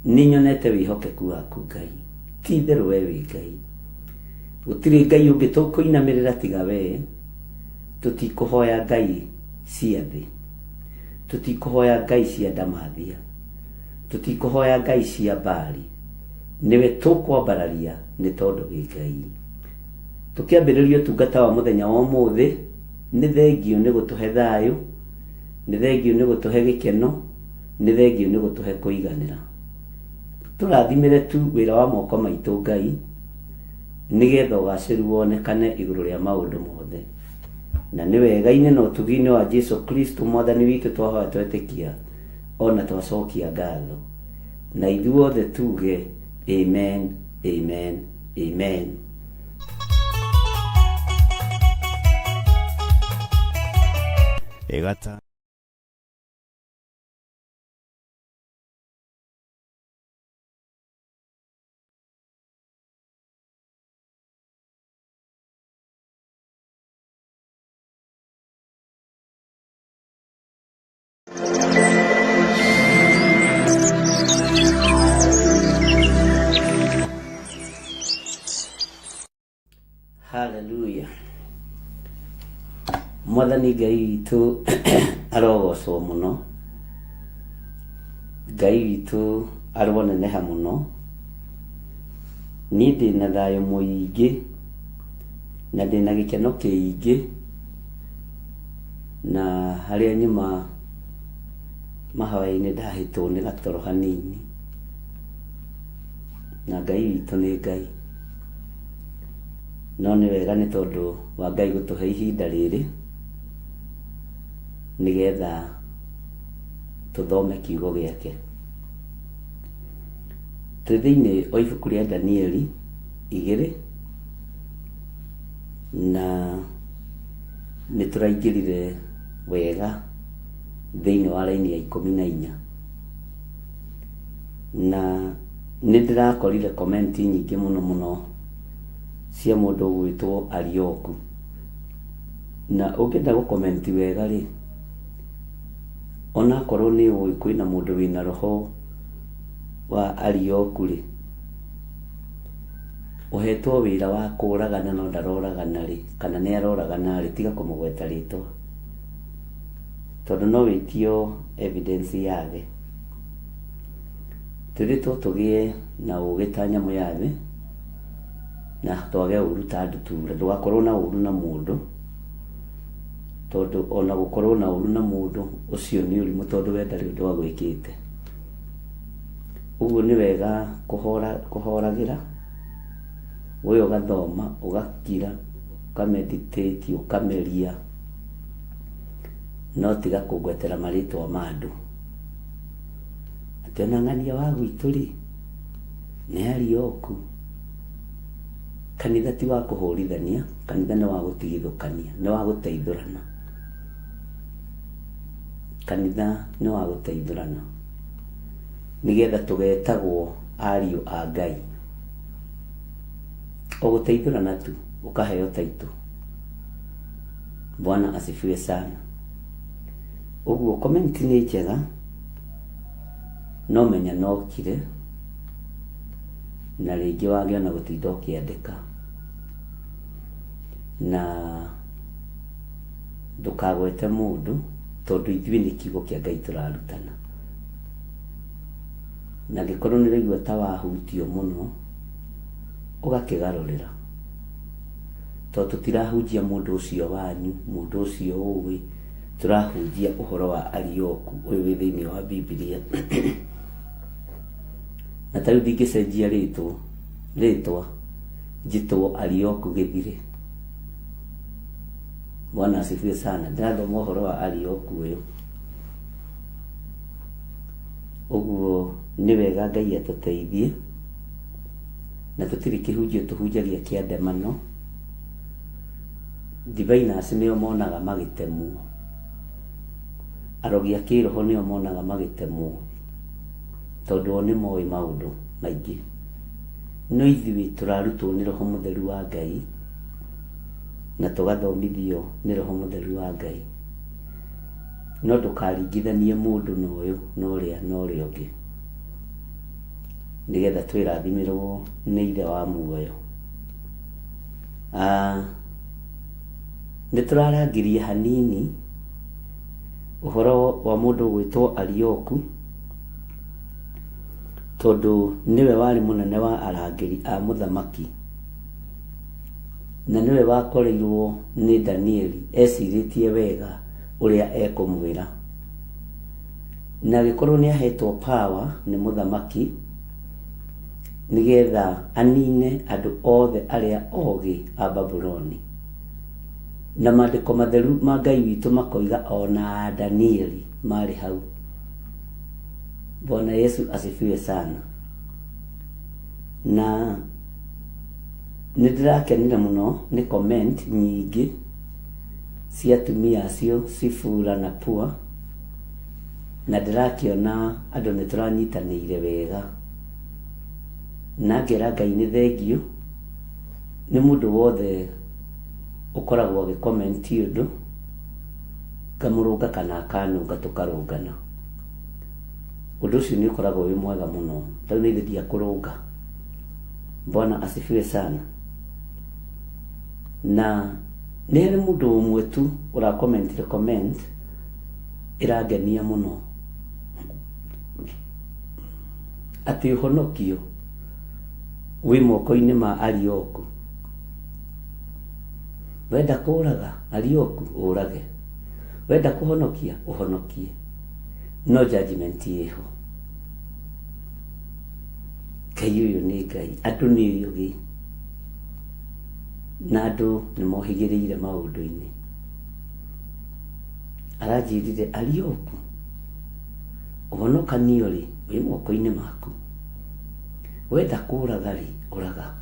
Nĩ nyonete wĩhokeku waku Ngai. Ti itherũ we wĩ Ngai. Gũtirĩ Ngai ũngĩ tũkũinamĩrĩra tiga we. Tũtikũhoya Ngai cia thĩ. Tũtikũhoya Ngai cia ndamathia. Tũtikũhoya Ngai cia Baali. Nĩwe tũkwambararia nĩ tondũ wĩ Ngai. Tũkĩambĩrĩria ũtungata wa mũthenya wa ũmũthĩ, nĩ thengiũ nĩ gũtũhe thayũ, nĩ thengiũ nĩ gũtũhe gĩkeno, nĩ thengiũ nĩ gũtũhe kũiganĩra. Tũrathimĩre tu wĩra wa moko maitũ Ngai, nĩgetha ũgacĩru wonekane igũrũ rĩa maũndũ mothe. Na nĩ wega-inĩ na ũtugi-inĩ wa Jesu Kristo Mwathani witũ twahoya twetĩkia ona twacokia ngatho. Na ithuothe tuge amen, amen, amen. Ĩgata Haleluya. Mwathani Ngai witũ arogocwo mũno. Ngai witũ aroneneha mũno. Niĩ ndĩna thayũ mũingĩ na ndĩna gĩkeno kĩingĩ na harĩa nyuma mahoya-inĩ ndahĩtwo nĩ gatoro hanini na Ngai witũ nĩ Ngai. No nĩ wega nĩ tondũ wa Ngai gũtũhe ihinda rĩrĩ nĩgetha tũthome kiugo gĩake. Twĩ thĩinĩ wa ibuku rĩa Danieli igĩrĩ na nĩ tũraingĩrire wega thĩinĩ wa raini ya 14 na nĩ ndĩrakorire comment nyingĩ mũno mũno cia mũndũ ũgwĩtwo Arioku. Na ũngĩenda gũkomenti wega rĩ, onakorwo nĩ ũĩ kwĩna mũndũ wĩna roho wa Arioku rĩ, ũhetwo wĩra wa kũragana no ndaroragana rĩ, kana nĩ aroragana rĩ, tiga kũmũgweta rĩtwa. Tondũ no wĩtio evidence yage. Twĩrĩtwo tũgĩe na ũgĩ ta nyamũ ya thĩ, na twage ũru ta ndutura. Ndũgakorwo na ũru na mũndũ, tondũ ona gũkorwo na ũru na mũndũ, ũcio nĩ ũrimũ tondũ we ndarĩ ũndũ agwĩkĩte. Ũguo nĩ wega kũhoragĩra, we ũgathoma, ũgakira, ũkameditate, ũkameria, no tiga kũngwetera marĩtwa ma andũ. Atĩ ona ng'ania wa gwitũ rĩ, nĩ Arioku. Kanitha ti wa kũhũrithania, kanitha nĩ wa gũtigithũkania, nĩ wa gũteithũrana. Kanitha nĩ wa gũteithũrana nĩgetha tũgetagwo ariũ a Ngai. O gũteithũrana tu ũkaheo taitũ. Bwana asifiwe sana. Ũguo comment nĩ njega no menya no ũkire na rĩngĩ wage ona gũtinda ũkĩandĩka na ndũkagwete mũndũ tondũ ithuĩ nĩ kiugo kĩa Ngai tũrarutana. Na angĩkorwo nĩ ũraigua ta wahutio mũno ũgakĩgarũrĩra tondũ tũtirahunjia mũndũ ũcio wanyu, mũndũ ũcio ũĩ, tũrahunjia ũhoro wa Arioku ũyũ wĩ thĩinĩ wa Bibilia. Na ta rĩu ndingĩcenjia rĩtwa rĩtwa njĩtwo Arioku Gĩthirĩ. Bwana asifiwe sana. Ndĩrathoma ũhoro wa Arioku ũyũ. Ũguo nĩ wega Ngai atũteithie na tũtirĩ kĩhunjio tũhunjagia kĩa ndemano. Diviners nĩo monaga magĩtemwo. Arogi a kĩroho nĩo monaga magĩtemwo tondũ o nĩ moĩ maũndũ maingĩ. No ithuĩ tũrarutwo nĩ Roho Mũtheru wa Ngai na tũgathomithio nĩ Roho Mũtheru wa Ngai. No ndũkaringithanie mũndũ na ũyũ na ũrĩa na ũrĩa ũngĩ nĩgetha twĩrathimĩrwo nĩ Ithe wa muoyo. Ah, nĩ tũrarangirie hanini ũhoro wa mũndũ ũgwĩtwo Arioku tondũ nĩwe warĩ mũnene wa arangĩri a mũthamaki na nĩwe wakoreirwo nĩ Danieli ecirĩtie wega ũrĩa ekũmwĩra. Na agĩkorwo nĩ ahetwo power nĩ mũthamaki nĩgetha anine andũ othe arĩa ogĩ a Babuloni. Na maandĩko matheru ma Ngai witũ makoiga ona Danieli marĩ hau. Bwana Yesu asifiwe sana. Na nĩ ndĩrakenire mũno nĩ comment nyingĩ cia atumia acio Sifura na Pua na ndĩrakĩona andũ nĩ tũranyitanĩire wega na ngera Ngai nĩ thengiũ nĩ mũndũ wothe ũkoragwo agĩ comment ũndũ ngamũrũnga kana akanũnga tũkarũngana. Ũndũ ũcio nĩ ũkoragwo wĩ mwega mũno tondũ nĩ ithe ndiakũrũnga. Bwana asifiwe sana. Na nĩ harĩ mũndũ ũmwe tu ũrakomentire comment ĩrangenia mũno, atĩ ũhonokio wĩ moko-inĩ ma Arioku. Wenda kũraga Arioku, ũrage. Wenda kũhonokia, ũhonokie. No judgment ĩho. Ngai ũyũ nĩ Ngai, andũ nĩ ũgĩ na andũ nĩ mohĩgĩrĩire maũndũ-inĩ. Aranjĩrire Arioku, ũhonokanio rĩ wĩ moko-inĩ maku. Wenda kũraga rĩ, ũraga.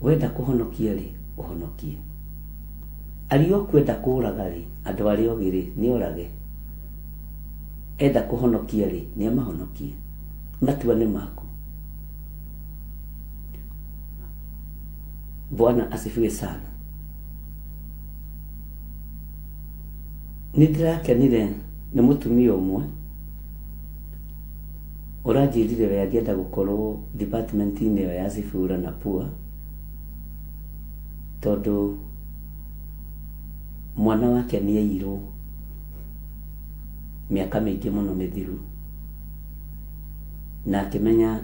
Wenda kũhonokia rĩ, ũhonokie. Arioku enda kũraga rĩ, andũ arĩa ogĩ rĩ, nĩ orage. Enda kũhonokia rĩ, nĩ amahonokie. Matua nĩ maku. Bwana asifiwe sana. Nĩ ndĩrakenire nĩ mũtumia ũmwe ũranjĩrire we angĩenda gũkorwo department-inĩ ĩyo ya Sifura na Pua, tondũ mwana wake nĩ aiyirwo mĩaka mĩingĩ mũno mĩthiru, na akĩmenya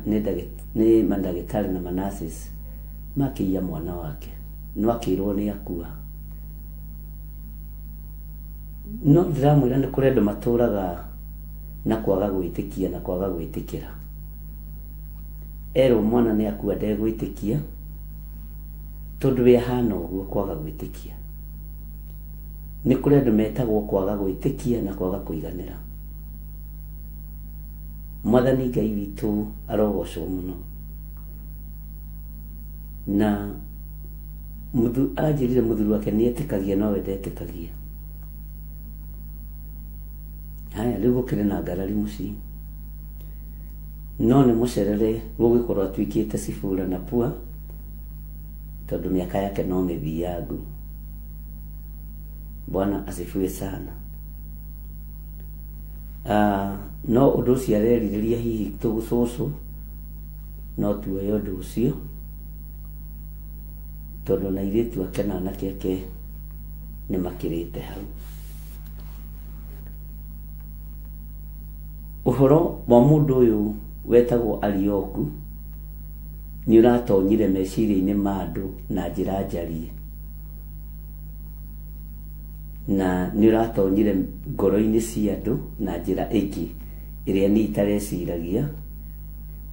nĩ mandagĩtarĩ na ma-nurses makĩiya mwana wake, no akĩrwo nĩ akua. No ndĩramwĩra nĩ kũrĩ andũ matũraga na kwaga gwĩtĩkia na kwaga gwĩtĩkĩra. Erwo mwana nĩ akua ndegwĩtĩkia, tondũ we ahana ũguo kwaga gwĩtĩkia. Nĩ kũrĩ andũ metagwo kwaga gwĩtĩkia na kwaga kũiganĩra. Mwathani Ngai witũ arogocwo mũno. Na anjĩrire mũthuri wake nĩ etĩkagia nowe ndetĩkagia. Haya, rĩu gũkĩrĩ na ngarari mũciĩ. No nĩ mũcerere gũgĩkorwo atuĩkĩte Sifura na Pua, tondũ mĩaka yake no mĩthiangu. Bwana asifiwe sana. No ũndũ ũcio arerirĩria hihi tũcũcũ no tuoye ũndũ ũcio, tondũ na airĩtu ake na anake ake nĩ makĩrĩte hau. Ũhoro wa mũndũ ũyũ wetagwo Arioku nĩ ũratonyire meciria-inĩ ma andũ na njĩra njarie, na nĩ ũratonyire ngoro-inĩ cia andũ na njĩra ĩngĩ ĩrĩa niĩ itareciragia,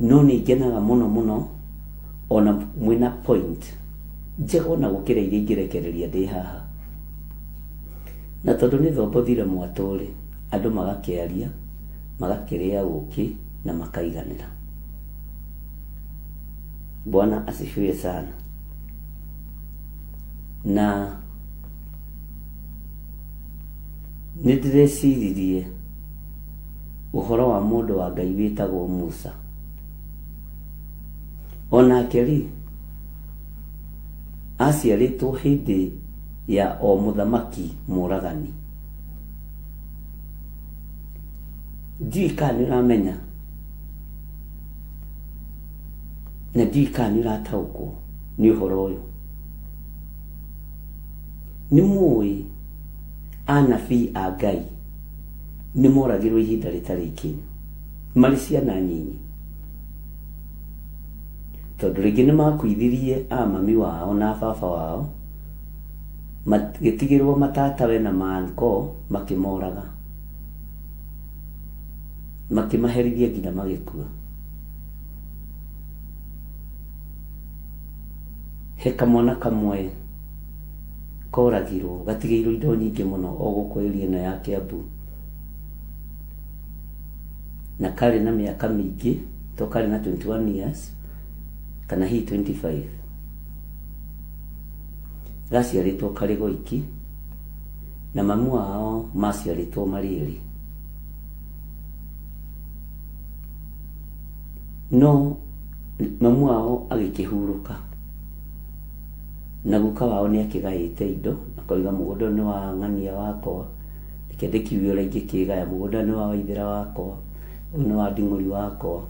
no nĩ ngenaga mũno mũno ona mwĩna point njega ona gũkĩra iria ingĩrekereria ndĩ haha. Na tondũ nĩ thombothire mwatũ-rĩ, andũ magakĩaria, magakĩrĩa ũkĩ na makaiganĩra. Bwana asifiwe sana. Na nĩ ndĩreciririe ũhoro wa mũndũ wa Ngai wĩtagwo Musa. Onake rĩ, aciarĩtwo hĩndĩ ya o mũthamaki mũragani. Ndiũĩ kana nĩ ũramenya, na ndiũĩ kana nĩ ũrataũkwo nĩ ũhoro ũyũ. Nĩ mũĩ anabii a Ngai nĩ moragirwo ihinda rĩtarĩ ikinyu marĩ ciana nyinyi, tondũ rĩngĩ nĩ makuithirie a mami wao na baba wao, magĩtigĩrwo matatawe na maanko, makĩmoraga, makĩmaherithia nginya magĩkua. He kamwana kamwe koragirwo gatigĩirwo indo nyingĩ mũno o gũkũ area ĩno ya Kiambu, na karĩ na mĩaka mĩingĩ, to karĩ na 21 years kana hihi 25. Gaciarĩtwo karĩ goiki, na mamu wao maciarĩtwo marĩ erĩ. No mamu wao agĩkĩhurũka, na guka wao nĩ akĩgaĩte indo, akoiga mũgũnda ũyũ nĩ wa ng'ania wakwa, reke ndĩkiuge ũrĩa ingĩkĩgaya, mũgũnda ũyũ nĩ wa waithĩra wakwa, ũyũ nĩ wa nding'ũri wakwa,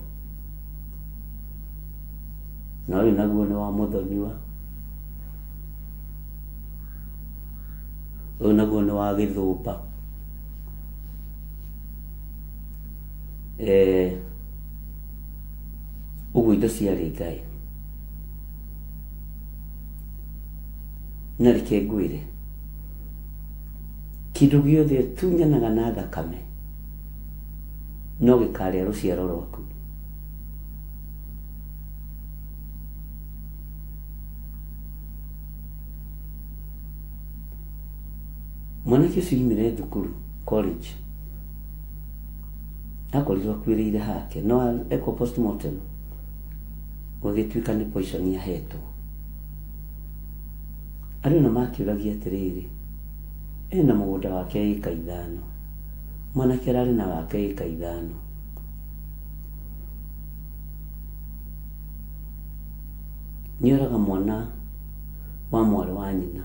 na ũyũ naguo nĩ wa mũthoniwa. Ũyũ naguo nĩ wa gĩthũmba. Eh, ũguo indo ciarĩ ngaĩ. Na reke ngwĩre, kĩndũ gĩothe ũtunyanaga na thakame no gĩkarĩa rũciaro rwaku. Mwanake ũcio oimire thukuru college akorirwo akuĩrĩire hake no ekwo postmortem gũgĩtuĩka nĩ poison ahetwo. Andũ ona makĩũragia atĩrĩrĩ, ena mũgũnda wake ĩka ithano, mwanake ararĩ na wake ĩka ithano. Nĩoraga mwana wa mwarĩ wa nyina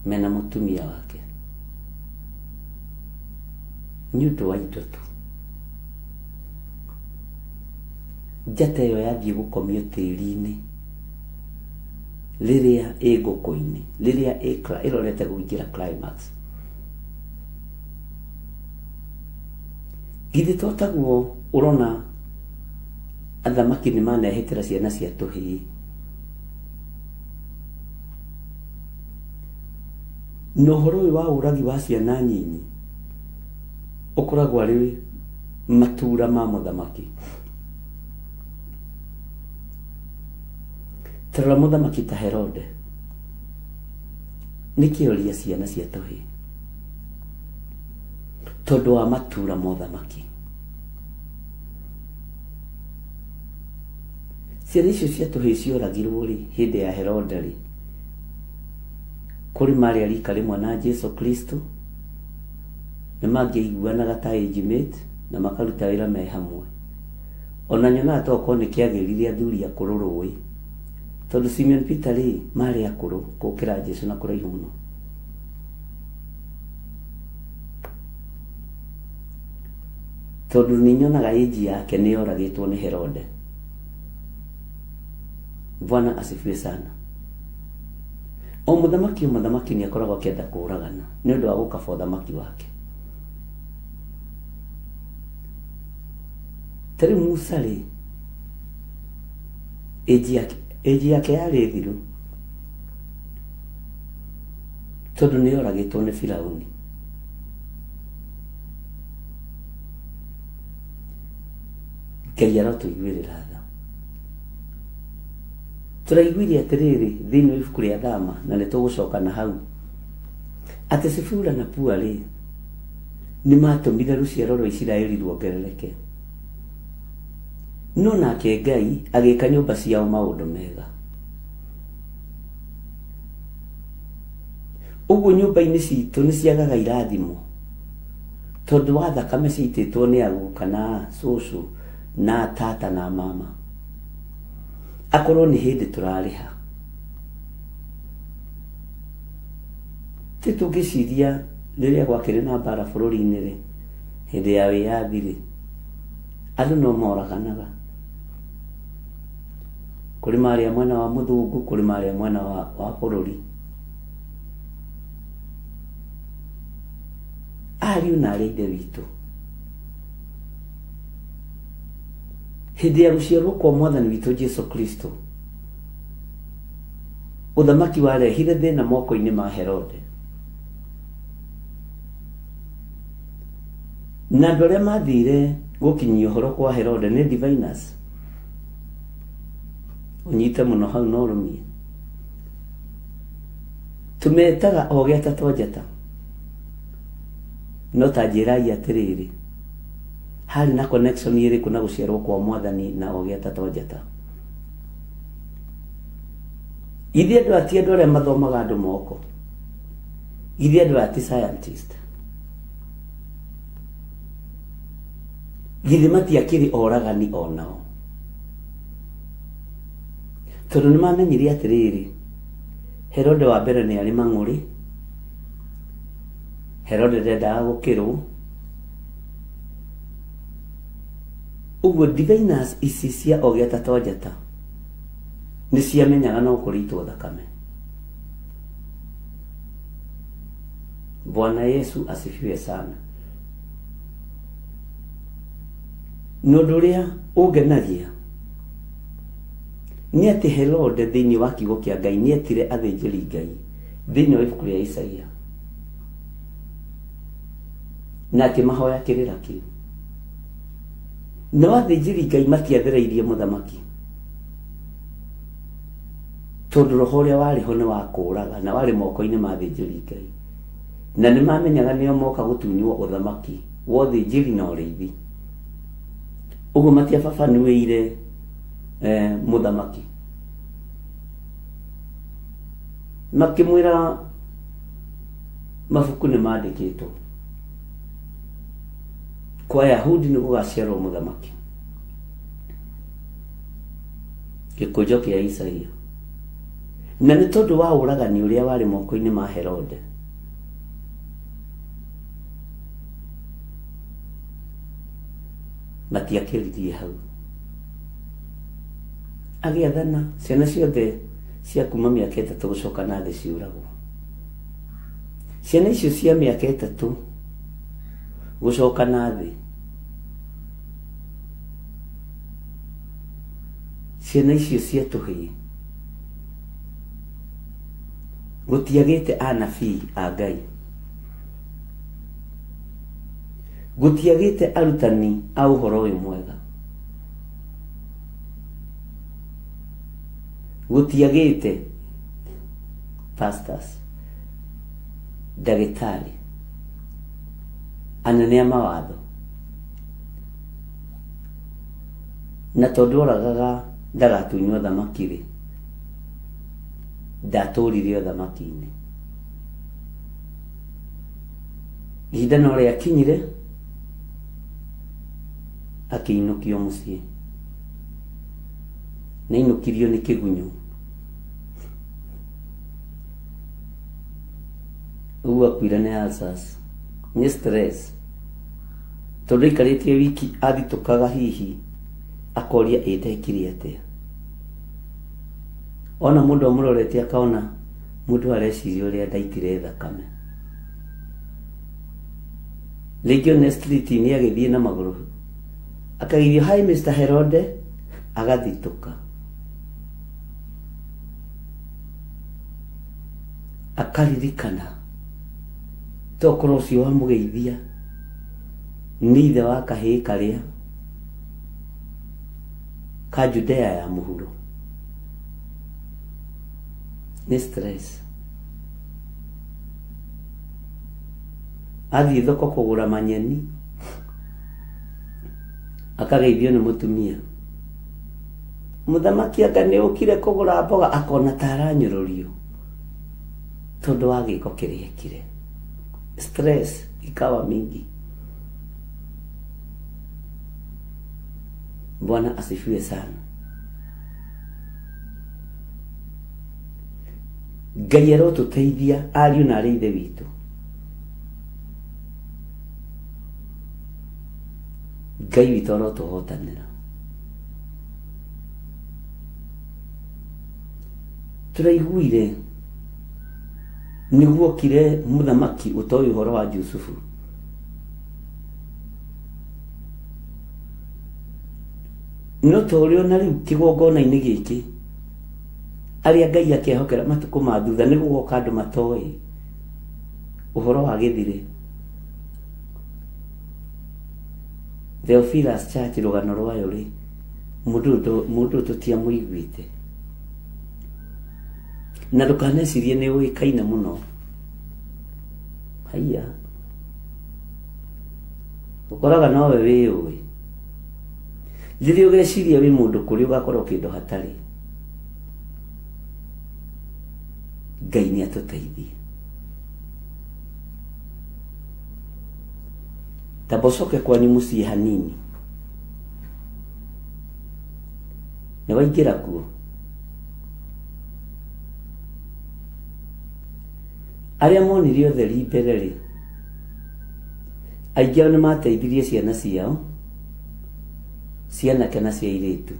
mena mũtumia wake nĩ ũndũ wa indo tu. Njata ĩyo yathiĩ gũkomio tĩri-inĩ rĩrĩa ĩ ngũkũ-inĩ, rĩrĩa ĩrorete kũingĩra climax. Githĩ to taguo ũrona athamaki nĩ manehĩtĩra ciana cia tũhĩĩ. Na ũhoro ũyũ wa ũragi wa ciana nyinyi ũkoragwo arĩ matura ma mũthamaki. Ta rora mũthamaki ta Herode, nĩkĩ oria ciana cia tũhĩĩ? Tondũ wa matura ma ũthamaki. Ciana icio cia tũhĩĩ cioragirwo rĩ, hĩndĩ ya Herode rĩ, kũrĩ marĩ a rika rĩmwe na Jesu Kristo, nĩ mangĩaiguanaga ta age mate na makaruta wĩra me hamwe. Ona nyonaga to okorwo nĩ kĩagĩrire athuri akũrũ rũĩ, tondũ Simeon Peter rĩ, marĩ akũrũ gũkĩra Jesu na kũraihu mũno. Tondũ nĩ nyonaga age yake nĩ yoragĩtwo nĩ Herode. Bwana asifiwe sana. O mũthamaki o mũthamaki nĩ akoragwo akĩenda kũragana nĩ ũndũ wa gũkaba ũthamaki wake. Ta rĩu Musa rĩ, age yake, age yake yarĩ thiru tondũ nĩ yoragĩtwo nĩ Firauni. Ngai arotũiguĩrĩra tha. Tũraiguire atĩrĩrĩ thĩinĩ wa ibuku rĩa Thama na nĩ tũgũcoka na hau atĩ Sifura na Pua rĩ nĩ matũmire rũciaro rwa Isiraeli ruongerereke. No nake Ngai agĩka nyũmba ciao maũndũ mega. Ũguo nyũmba-inĩ citũ nĩ ciagaga irathimo tondũ wa thakame ciitĩtwo nĩ aguka na cũcũ na tata na mama. Akorwo nĩ hĩndĩ tũrarĩha. Ti tũngĩciria rĩrĩa gwakĩrĩ na mbara bũrũri-inĩ rĩ, hĩndĩ ya wĩyathi rĩ, andũ no moraganaga. Kũrĩ marĩa mwena wa mũthũngũ, kũrĩ marĩa mwena wa, wa bũrũri. Ariũ na arĩ a ithe witũ, hĩndĩ ya gũciarwo kwa mwathani witũ Jesu Kristo, ũthamaki warehire thĩna moko-inĩ ma Herode. Na andũ arĩa mathire gũkinyia ũhoro kwa Herode nĩ diviners. Ũnyite mũno hau na ũrũmie. Tũmetaga ogĩ atatũ a njata. No ta njĩrai atĩrĩrĩ, harĩ na connection ĩrĩkũ na gũciarwo kwa mwathani na ogĩ atatũ a njata? Ithuĩ andũ aya ti andũ arĩa mathomaga andũ moko. Ithuĩ andũ aya ti scientist. Githĩ matiakĩrĩ oragani onao? Tondũ nĩ mamenyire atĩrĩrĩ, Herode wa mbere nĩ arĩ mang'ũrĩ, Herode ndendaga gũkĩrwo. Ũguo diviners ici cia ogĩ atatũ a njata nĩ ciamenyaga no kũrĩitwo thakame. Bwana Yesu asifiwe sana. Na ũndũ ũrĩa ũngenagia nĩ atĩ Herode thĩinĩ wa kiugo kĩa Ngai nĩ etire athĩnjĩri Ngai thĩinĩ wa ibuku rĩa Isaia na akĩmahoya kĩrĩra kĩu. Nao athĩnjĩri Ngai matiathereirie mũthamaki tondũ roho ũrĩa warĩ ho nĩ wa kũũraga na warĩ moko-inĩ ma athĩnjĩri Ngai, na nĩ mamenyaga nĩo moka gũtunywo ũthamaki wa ũthĩnjĩri na ũrĩithi. Ũguo matiababanuĩire mũthamaki, makĩmwĩra mabuku nĩ mandĩkĩtwo kwa Ayahudi nĩ gũgaciarwo mũthamaki, gĩkũnjo kĩa Isaia. Na nĩ tondũ wa ũragani ũrĩa warĩ moko-inĩ ma Herode, matiakĩririe hau. Agĩathana ciana ciothe cia kuma mĩaka ĩtatũ gũcoka na thĩ ciũragwo. Ciana icio cia mĩaka ĩtatũ gũcoka na thĩ, ciana icio cia tũhĩĩ, gũtiagĩte anabii a Ngai, gũtiagĩte arutani a ũhoro ũyũ mwega, gũtiagĩte pastors, ndagĩtarĩ, anene a mawatho. Na tondũ oragaga ndagatunywo thamaki-rĩ, ndatũrire ũthamaki-inĩ. Ihinda no rĩakinyire akĩinũkio mũciĩ. Na ainũkirio nĩ kĩgunyũ. Ũguo akuire nĩ ulcers, nĩ stress. Tondũ aikarĩte wiki athitũkaga hihi akoria ĩ ndekire atĩa. Ona mũndũ amũrorete akona mũndũ areciria ũrĩa ndaitire thakame. Rĩngĩ one street-inĩ agĩthiĩ na magũrũ akageithio hi Mr. Herode agathitũka. Akaririkana tokorwo ũcio wamũgeithia nĩ ithe wa kahĩĩ karĩa ka Judea ya mũhuro. Nĩ stress. Athiĩ thoko kũgũra manyeni akageithio nĩ mũtumia. Mũthamaki anga nĩ ũkire kũgũra mboga akona ta aranyũrũrio tondũ wa gĩko kĩrĩa ekire. Stress ikawa mingi. Bwana asifiwe sana. Ngai arotũteithia ariũ na arĩ ithe witũ. Ngai witũ arotũhotanĩra. Tũraiguire nĩguokire mũthamaki ũtoĩ ũhoro wa Jusufu. No ta ũrĩa ona rĩu kĩgongona-inĩ gĩkĩ arĩa Ngai akehokera matukũ ma thutha nĩ gũgoka andũ matoĩ ũhoro wa gĩthirĩ. Theophilus Church rũgano rwayo rĩ, mũndũ ũyũ tũtiamũiguĩte. Na ndũkanecirie nĩ ũĩkaine mũno. Haiya. Ũkoraga nowe wĩyũĩ. Rĩrĩa ũgeciria wĩ mũndũ kũrĩ ũgakorwo kĩndũ hatarĩ. Ngai nĩ atũteithie. Tamba ũcoke kwanyu mũciĩ hanini. Nĩ waingĩra kuo? Arĩa monire ũtheri mbere rĩ, aingĩ ao nĩ mateithirie ciana ciao cia anake na cia airĩtu,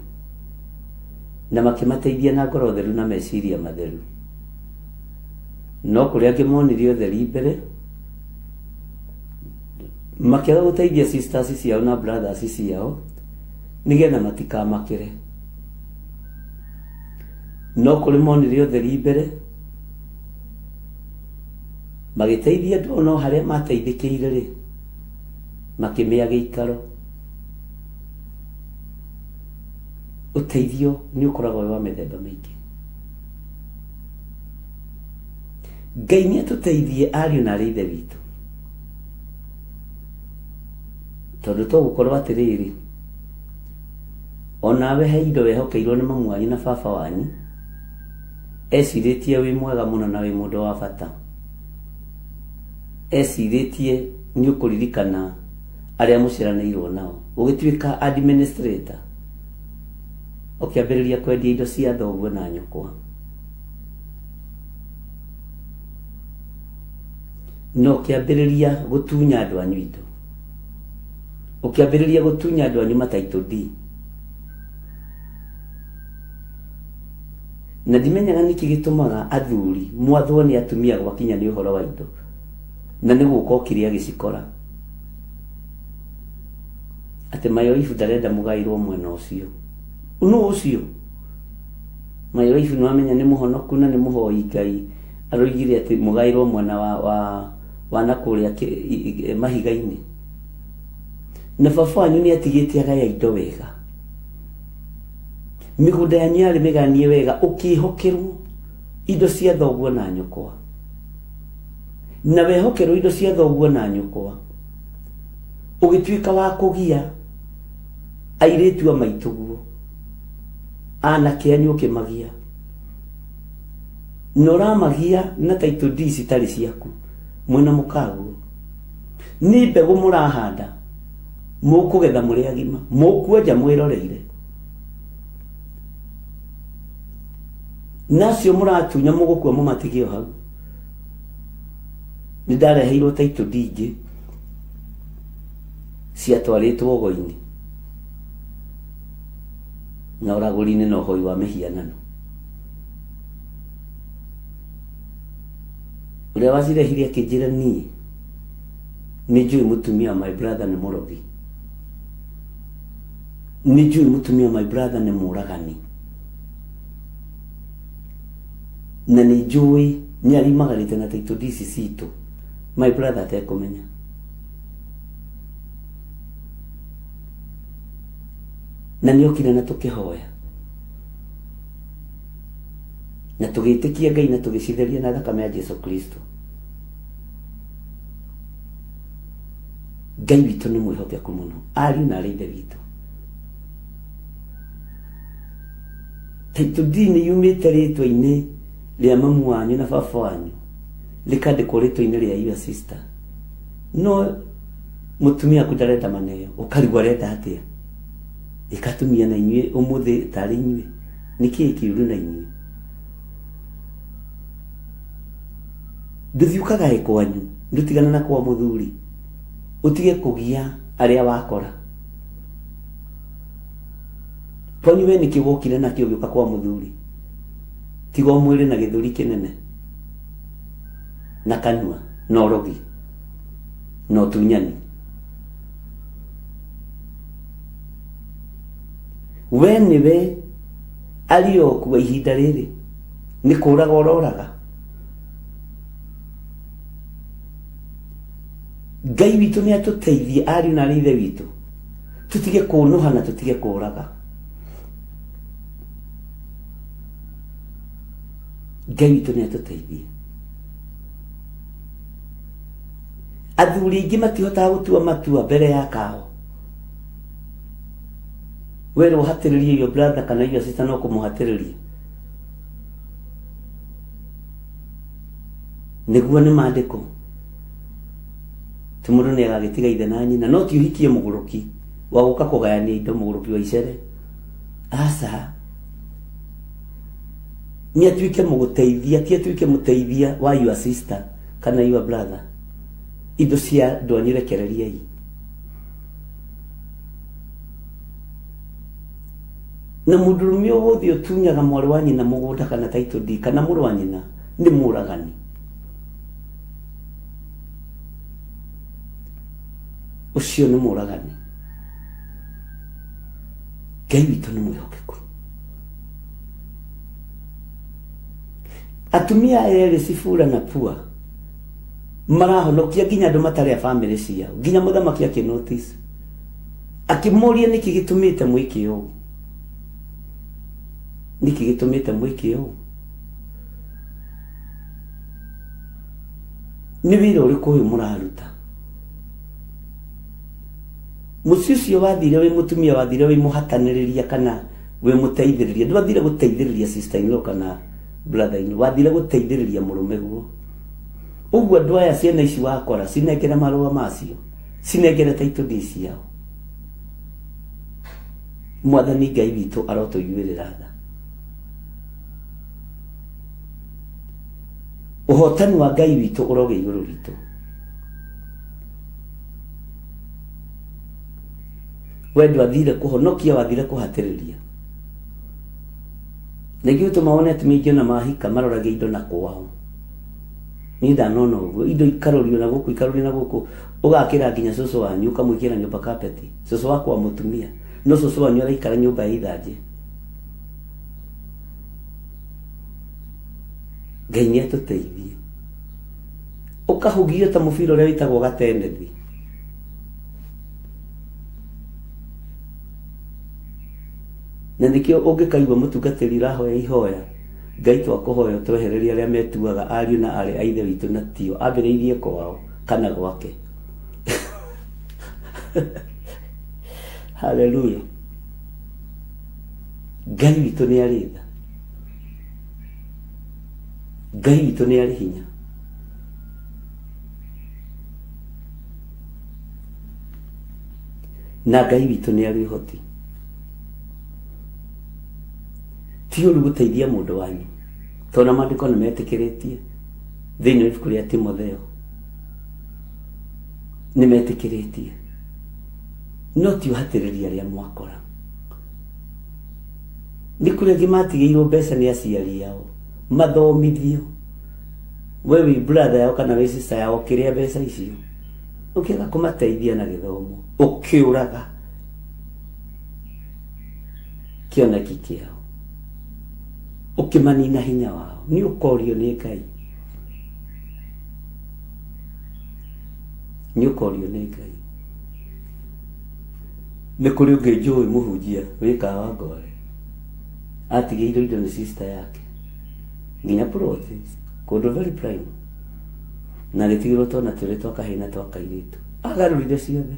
na makĩmateithia na ngoro theru na meciria matheru. No kũrĩ angĩ monire ũtheri mbere, Makĩaga gũteithia sisters ciao na brothers ciao nĩgetha matikamakĩre. No kũrĩ monire ũtheri mbere, magĩteithia andũ ao no harĩa mateithĩkĩire rĩ, makĩmĩa gĩikaro. Ũteithio nĩ ũkoragwo wĩ wa mĩthemba mĩingĩ. Ngai nĩ atũteithie ariũ na arĩ ithe witũ. Tondũ to gũkorwo atĩrĩrĩ, onawe he indo wehokeirwo nĩ mamu wanyu na baba wanyu, ecirĩtie wĩ mwega mũno na wĩ mũndũ wa bata. Ecirĩtie nĩ ũkũririkana arĩa mũciaranĩirwo nao. Ũgĩtuĩka administrator, ũkĩambĩrĩria kwendia indo cia thoguo na nyũkwa. Na ũkĩambĩrĩria gũtunya andũ anyu indo. Ũkĩambĩrĩria gũtunya andũ anyu ma title deed. Na ndimenyaga nĩkĩ gĩtũmaga athuri mwathwo nĩ atumia gwakinya nĩ ũhoro wa indo. Na nĩ gũka okire agĩcikora. Atĩ my wife ndarenda mũgaĩrwo mwena ũcio. Nũ ũcio? My wife nĩ wamenya nĩ mũhonoku na nĩ mũhoi Ngai. Aroigire atĩ mũgaĩrwo mwena wa, wa, wa na kũrĩa mahiga-inĩ. Na baba wanyu nĩ atigĩte agaya indo wega. Mĩgũnda yanyu yarĩ mĩganie wega, ũkĩhokerwo indo cia thoguo na nyũkwa. Na wehokerwo indo cia thoguo na nyũkwa, ũgĩtuĩka wa kũgia airĩtu a maitũguo, anake anyu ũkĩmagia. Na ũramagia na title deed citarĩ ciaku, mwĩna mũkaguo. Nĩ mbegũ mũrahanda, mũkũgetha mũrĩ agima, mũkuonja mwĩroreire. Na acio mũratunya mũgũkua mũmatige o hau. Nĩ ndareheirwo title deed ingĩ ciatwarĩtwo ũgo-inĩ na ũragũri-inĩ na ũhoi wa mĩhianano. Ũrĩa wacirehire akĩnjĩra niĩ nĩ njũĩ mũtumia wa my brother nĩ mũrogi. Nĩ njũĩ mũtumia wa my brother nĩ mũragani. Na nĩ njũĩ nĩ ariumagarĩte na title deeds citũ my brother atekũmenya. Na nĩ okire na tũkĩhoya. Na tũgĩtĩkia Ngai na tũgĩcitheria na thakame ya Jesu Kristo. Ngai witũ nĩ mwĩhokeku mũno, ariũ na arĩ ithe witũ. Title deed nĩ yumĩte rĩtwa-inĩ rĩa mamu wanyu na baba wanyu, rĩkandĩkwo rĩtwa-inĩ rĩa your sister. No mũtumia waku ndarenda maneo, ũkarigwo arenda atĩa? Ĩkatumia na inyuĩ ũmũthĩ tarĩ inyuĩ. Nĩ kĩĩ kĩũru na inyuĩ? Ndũthiĩ ũkagae kwanyu, ndũtigane na kwa mũthuri, ũtige kũgia arĩa wakora. Kwanyu we nĩkĩ wokire nakĩo ũgĩũka kwa mũthuri? Tiga o mwĩrĩ na gĩthũri kĩnene na kanua na ũrogi na ũtunyani. We nĩwe Arioku wa ihinda rĩrĩ nĩ kũraga ũroraga. Ngai witũ nĩ atũteithie ariũ na arĩ ithe witũ, tũtige kũnũha na tũtige kũraga. Ngai witũ nĩ atũteithie. Athuri aingĩ matihotaga gũtua matua mbere ya kao. Werwo ũhatĩrĩrie your brother kana your sister no kũmũhatĩrĩria. Nĩguo nĩ maandĩko. Ti mũndũ nĩ agagĩtiga ithe na nyina, no ti ũhikie mũgũrũki wa gũka kũgayania indo, mũgũrũki wa icere. Aca. Nĩ atuĩke mũgũteithia, ti atuĩke mũteithia wa your sister kana your brother. Indo cia andũ anyu rekereriai. Na mũndũrũme o wothe ũtunyaga mwarĩ wa nyina mũgũnda kana title deed kana mũrũ wa nyina nĩ mũragani. Ũcio nĩ mũragani. Ngai witũ nĩ mwĩhokeku. Atumia aya erĩ Sifura na Pua marahonokia nginya andũ matarĩ a bamĩrĩ ciao, nginya mũthamaki akĩ notice akĩmũria nĩkĩ gĩtũmĩte mwĩke ũũ, nĩkĩ gĩtũmĩte mwĩke ũũ, nĩ wĩra ũrĩkũ ũyũ mũraruta? Mũciĩ ũcio wathire wĩ mũtumia wathire wĩ mũhatanĩrĩria kana wĩ mũteithĩrĩria, ndwathire gũteithĩrĩria sister in law kana brother in law, wathire gũteithĩrĩria mũrũme guo. Ũguo andũ aya ciana ici wakora cinengere marũa macio, cinengere title deed ciao. Mwathani Ngai witũ arotũiguĩrĩra tha. Ũhotani wa Ngai witũ ũrogĩa igũrũ ritũ. We ndwathire kũhonokia, wathire kũhatĩrĩria. Na ithuĩ tũma wone atumia aingĩ ona mahika maroragia indo na kwao. Niĩ ndanona ũguo, indo ikarorio na gũkũ, ikarorio na gũkũ, ũgakĩra nginya cũcũ wanyu ũkamwĩkĩra nyũmba kapeti, cũcũ wa kwa mũtumia, no cũcũ wanyu araikara nyũmba ya ithanjĩ. Ngai nĩ atũteithie. Ũkahugio ta mũbira ũrĩa wĩtagwo gatenethi. Na nĩkĩo ũngĩkaigua mũtungatĩri ũrahoya ihoya, Ngai twakũhoya ũtwehererie arĩa metuaga ariũ na aarĩ a Ithe witũ na tio, ambĩrĩirie kwao kana gwake. Haleluya. Ngai witũ nĩ arĩ tha. Ngai witũ nĩ arĩ hinya. Na Ngai witũ nĩ arĩ ũhoti. Ti ũru gũteithia mũndũ wanyu, tondũ na maandĩko nĩ metĩkĩrĩtie thĩinĩ wa ibuku rĩa Timotheo nĩ metĩkĩrĩtie, no ti ũhatĩrĩria arĩa mwakora. Nĩ kũrĩ angĩ matigĩirwo mbeca nĩ aciari ao mathomithio, we wĩ brother yao kana wĩ sister yao ũkĩrĩa mbeca icio, ũkĩaga kũmateithia na gĩthomo, ũkĩũraga kĩoneki kĩao, ũkĩmanina hinya wao, nĩ ũkorio nĩ Ngai, nĩ ũkorio nĩ Ngai. Nĩ kũrĩ ũngĩ njũĩ mũhunjia wĩ Kawangware, atigĩirwo indo nĩ sister yake nginya plot kũndũ very prime, na agĩtigĩrwo twana twĩrĩ twa kahĩĩ na twa kairĩtu, agarũrire ciothe.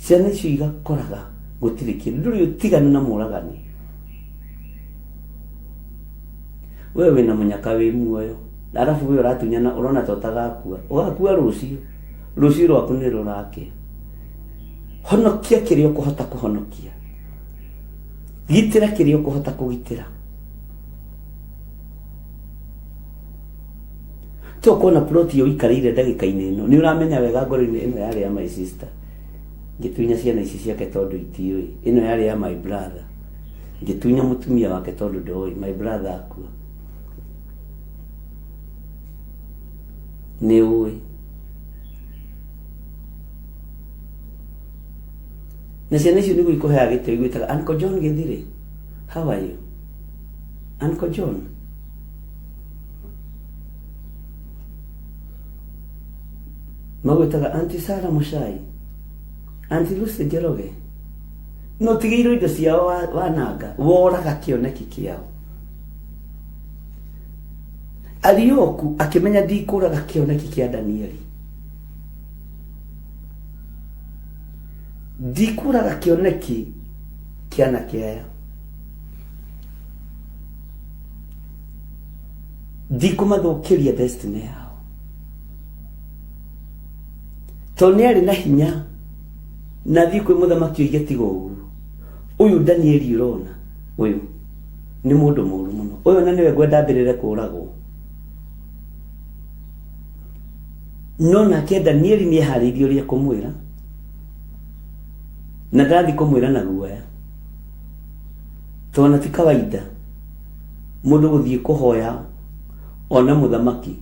Ciana icio igakoraga gũtirĩ kĩndũ, ndũrĩ ũtiganu na mũragani. We wĩna mũnyaka wĩ muoyo, arabu we ũratunyana ũrona ta ũtagakua, ũgakua rũciũ, rũciũ rwaku nĩ rũrakĩa. Honokia kĩrĩa ũkũhota kũhonokia, gitĩra kĩrĩa ũkũhota kũgitĩra. To kuona plot ĩyo ũikarĩire ndagĩka-inĩ ĩno, nĩ ũramenya wega ngoro-inĩ ĩno yarĩ ya my sister. Ngĩtunya ciana ici ciake tondũ itiũĩ. Ĩno yarĩ ya my brother. Ngĩtunya mũtumia wake tondũ ndoĩ. My brother akua. Nĩ ũĩ. Na ciana icio nĩguo ikũheaga gĩtĩo igwĩtaga Uncle John Gĩthirĩ. How are you? Uncle John. Magwĩtaga Auntie Sarah Muchai, Auntie Lucy Njoroge. No tigĩirwo indo ciao wananga, woraga kĩoneki kĩao. Arioku akĩmenya ndikũraga kĩoneki kĩa Danieli. Ndikũraga kĩoneki kĩa anake aya. Ndikũmathũkĩria destiny yao. Tondũ nĩ arĩ na hinya na athiĩ kwĩ mũthamaki oige tiga ũguo. Ũyũ Danieli ũrona ũyũ nĩ mũndũ mũru mũno. Ũyũ na nĩwe ngwenda ambĩrĩre kũragwo. No nake Danieli nĩ eharĩirie ũrĩa ekũmwĩra na ndarathiĩ kũmwĩra na guoya. Tondũ ti kawaida mũndũ gũthiĩ kũhoya one mũthamaki.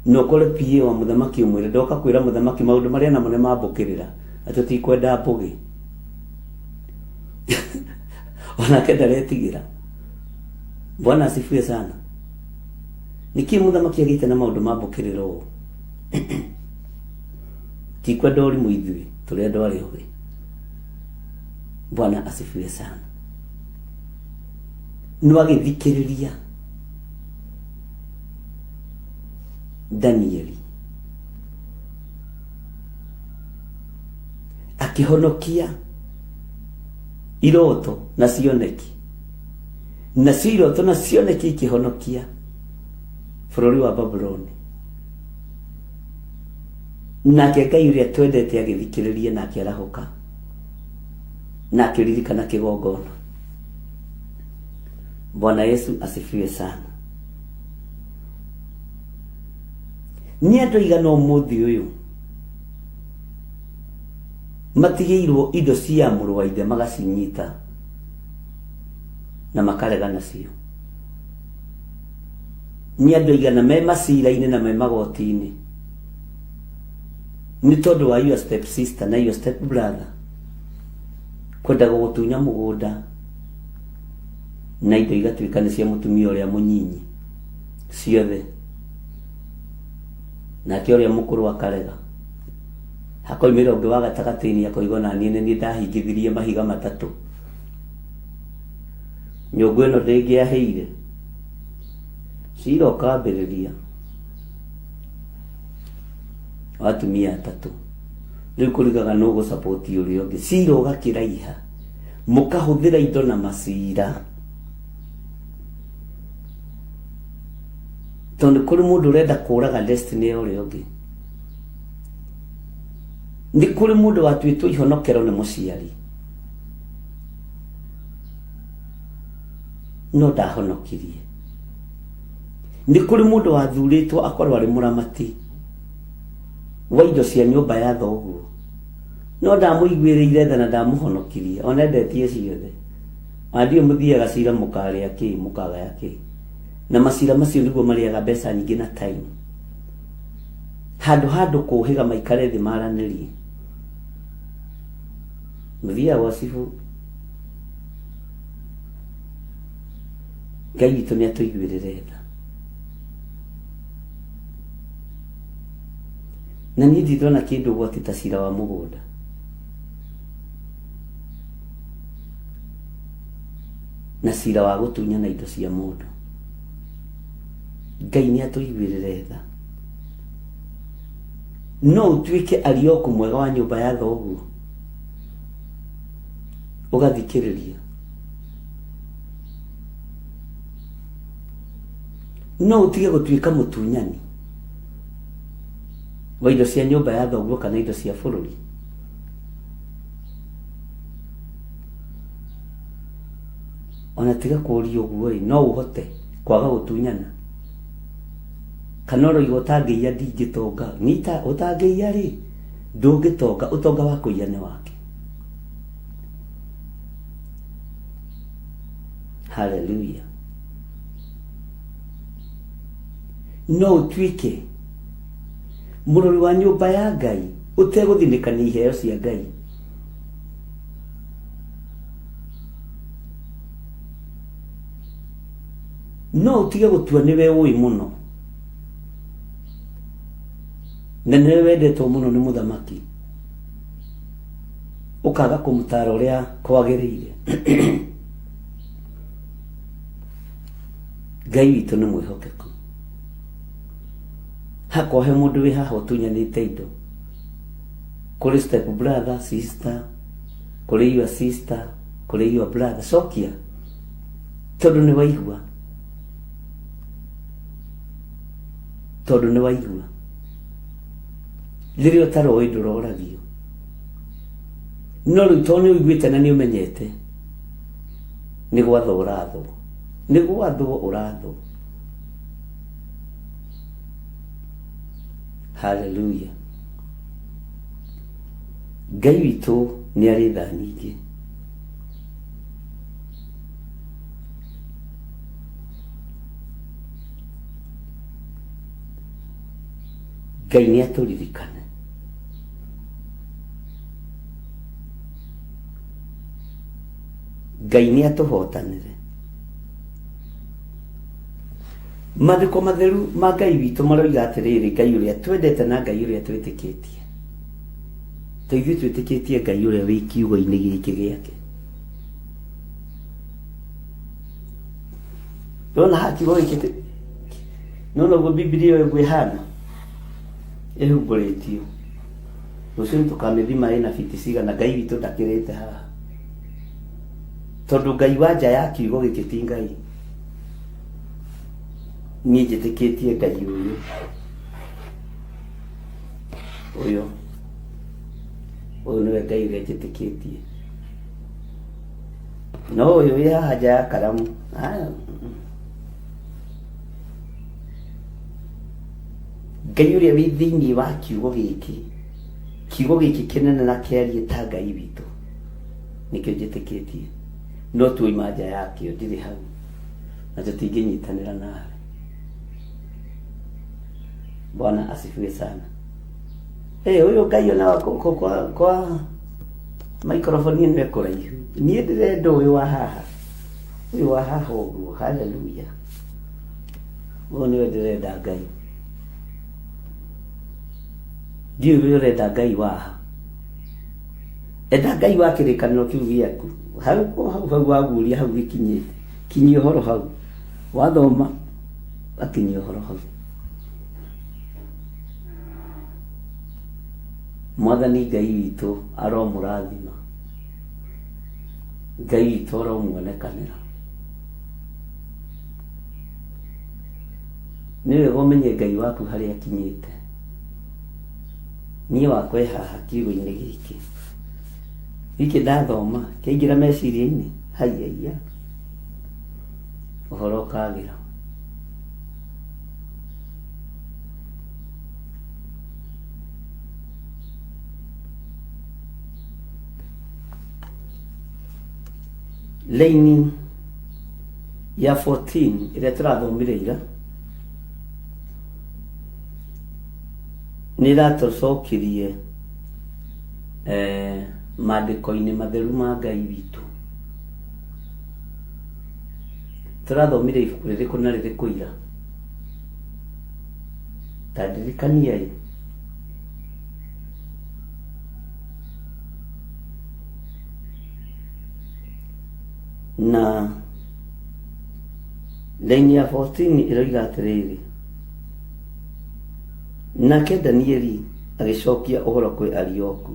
Na ũkore PA wa mũthamaki ũmwĩre ndoka kwĩra mũthamaki maũndũ marĩa namo nĩ mambũkĩrĩra atĩ tũtikwenda mbũgĩ. Onake ndaretigĩra. Bwana asifiwe sana. Nĩkĩ mũthamaki agĩte na maũndũ ma mbũkĩrĩra ũũ? Tikwenda ũrimũ ithuĩ, tũrĩ andũ arĩa ogĩ. Bwana asifiwe sana. No agĩthikĩrĩria Danieli akĩhonokia iroto na cioneki nacio iroto na cioneki ikĩhonokia bũrũri wa Babuloni nake Ngai ũrĩa twendete agĩthikĩrĩria na akĩarahũka na akĩririkana kĩgongona. Bwana Yesu asifiwe sana. Nĩ andũ aigana ũmũthĩ ũyũ matigĩirwo indo cia mũrũ wa ithe magacinyita na makarega nacio. Nĩ andũ aigana me macira-inĩ na me magoti-inĩ nĩ tondũ wa your step sister na your step brother kwenda gũgũtunya mũgũnda na indo igatuĩka nĩ cia mũtumia ũrĩa mũnyinyi ciothe nake ũrĩa mũkũrũ akarega hakoimĩra ũngĩ wa gatagatĩ-inĩ akoiga ona niĩ nĩ niĩ ndahingithirie mahiga matatũ nyũngũ ĩno ndĩngĩahĩire cira ũkambĩrĩria wa atumia atatũ rĩu kũrigaga nũ gũcapoti ũrĩa ũngĩ cira ũgakĩraiha mũkahũthĩra indo na macira tondũ kũrĩ mũndũ ũrenda kũraga destiny ya ũrĩa ũngĩ nĩ kũrĩ mũndũ watuĩtwo ihonokero nĩ mũciari no ndahonokirie nĩ kũrĩ mũndũ wathurĩtwo akorwo arĩ mũramati wa indo cia nyũmba ya thoguo no ndamũiguĩrĩire tha na ndamũhonokirie ona endetie ciothe ona ndiũĩ mũthiaga cira mũkarĩa kĩ mũkagaya kĩ na macira macio nĩguo marĩaga mbeca nyingĩ na time handũ ha andũ kũhĩga maikare thĩ maranĩrie mũthiaga gwa cibũ Ngai witũ nĩ atũiguĩrĩre tha na niĩ ndirĩ ndona kĩndũ ũgwati ta cira wa mũgũnda na cira wa gũtunyana indo cia mũndũ Ngai nĩ atũiguĩrĩre tha no ũtuĩke Arioku mwega wa nyũmba ya thoguo ũgathikĩrĩria no ũtige gũtuĩka mũtunyani wa indo cia nyũmba ya thoguo kana indo cia bũrũri ona tiga kũũria ũguo ĩ no ũhote kwaga gũtunyana kana ũroiga ũtangĩiya ndingĩtonga nyita ũtangĩiya rĩ ndũngĩtonga ũtonga wa kũiya nĩ wake haleluya no ũtuĩke mũrori wa nyũmba ya ngai ũtegũthinĩkania iheo cia ngai no ũtige gũtua nĩwe ũĩ mũno na nĩwe wendetwo mũno nĩ mũthamaki ũkaga kũmũtaara ũrĩa kwagĩrĩire Ngai witũ nĩ mwĩhokeku hakwa he mũndũ wĩ haha ũtunyanĩte indo kũrĩ step brother sister kũrĩ your sister kũrĩ your brother cokia tondũ nĩ waigua tondũ nĩ waigua rĩrĩa ũtaroĩ ndũroragio no rĩu tondũ nĩ ũiguĩte na nĩ ũmenyete nĩ gwathwo ũrathwo nĩ gwathwo ũrathwo haleluya ngai witũ nĩ arĩ tha nyingĩ Ngai nĩ atũririkane. Ngai nĩ atũhotanĩre. Maandĩko matheru ma Ngai witũ maroiga atĩrĩrĩ, Ngai ũrĩa twendete na Ngai ũrĩa twĩtĩkĩtie. To ithuĩ twĩtĩkĩtie Ngai ũrĩa wĩ kiugo-inĩ gĩkĩ gĩake. Ndona haha kiugo gĩkĩ nona ũguo Bibilia ĩyo ũguo ĩhana ĩhumbũrĩtio. Rũciũ nĩtũkamĩthima ĩna biti cigana, Ngai witũ ndakĩrĩte haha. Tondũ Ngai wa nja ya kiugo gĩkĩ ti Ngai. Niĩ njĩtĩkĩtie Ngai ũyũ. Ũyũ. Ũyũ nĩwe Ngai ũrĩa njĩtĩkĩtie. No ũyũ wĩ haha nja ya karamu. Aya. Ngai ũrĩa wĩ thĩinĩ wa kiugo gĩkĩ, kiugo gĩkĩ kĩnene na kĩariĩ ta Ngai witũ, nĩkĩo njĩtĩkĩtie. No tuoima nja yakĩo, ndirĩ hau, na tũtingĩnyitanĩra nawe. Bwana asifiwe sana. Hey, ũyũ Ngai ona kwa, kwa, kwa microphone ĩno ĩkũraihu. Niĩ ndĩrenda ũyũ wa haha. Ũyũ wa haha ũguo. Hallelujah. Ũyũ nĩwe ndĩrenda Ngai. Ndiũĩ we ũrenda Ngai waha. Enda Ngai wa kĩrĩkanĩro kĩu gĩaku. Hau hau hau waguũria hau gĩkinyĩte. Kinyia ũhoro hau. Wathoma akinyia ũhoro hau. Mwathani Ngai witũ aromũrathima. Ngai witũ aromuonekanĩra. Nĩ wega ũmenye Ngai waku harĩa akinyĩte. Niĩ wakwa e haha kiugo-inĩ gĩkĩ. Gĩkĩ ndathoma kĩaingĩra meciria-inĩ, haiya, ũhoro ũkagĩra. Laini ya 14 ĩrĩa tũrathomire ira nĩ ĩratũcokirie eh, maandĩko-inĩ matheru ma Ngai witũ. Tũrathomire ibuku rĩrĩkũ na rĩrĩkũ ira? Ta ndirikaniai. Na Raini ya 14 ĩroiga atĩrĩrĩ, nake Danieli agĩcokia ũhoro kwĩ Arioku,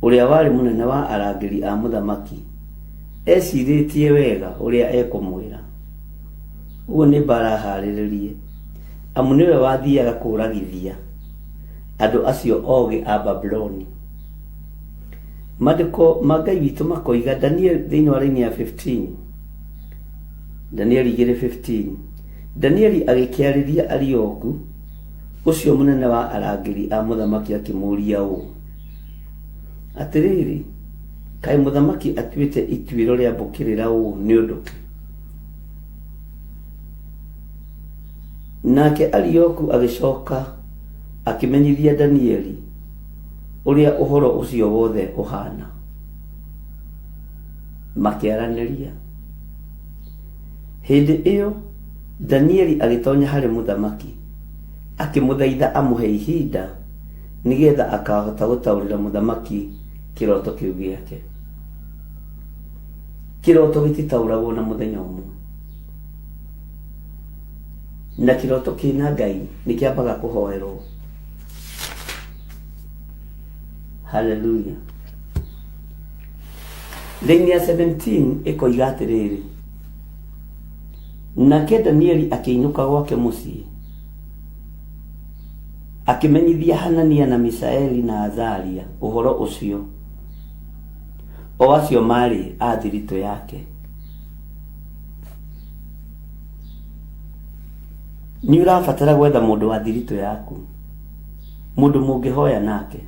ũrĩa warĩ mũnene wa arangĩri a mũthamaki, ecirĩtie wega ũrĩa ekũmwĩra. Ũguo nĩ mbaara aharĩrĩrie, amu nĩwe wathiaga kũũragithia andũ acio ogĩ a Babuloni. Maandĩko ma Ngai witũ makoiga Daniel thĩinĩ wa raini ya 15 Danieli 2:15 Danieli agĩkĩarĩria Arioku ũcio mũnene wa arangĩri a mũthamaki akĩmũũria ũũ, Atĩrĩrĩ, kaĩ mũthamaki atuĩte ituĩro rĩa mbũkĩrĩra ũũ nĩ ũndũ kĩ? Nake Arioku agĩcoka akĩmenyithia Danieli ũrĩa ũhoro ũcio wothe ũhaana. Makĩaranĩria. Hĩndĩ ĩyo Danieli agĩtonya harĩ mũthamaki, akĩmũthaitha amũhe ihinda nĩgetha akahota gũtaũrĩra mũthamaki kĩroto kĩu gĩake. Kĩroto gĩtitaũragwo na mũthenya ũmwe. Na kĩroto kĩna Ngai nĩ kĩambaga kũhoerwo. Hallelujah. Raini ya 17 ĩkoiga atĩrĩrĩ, nake Danieli akĩinũka gwake mũciĩ, akĩmenyithia Hanania na Mishaeli na Azaria ũhoro ũcio, o acio maarĩ a thiritũ yake. Nĩ ũrabatara gwetha mũndũ wa thiritũ yaku, mũndũ mũngĩhoya nake.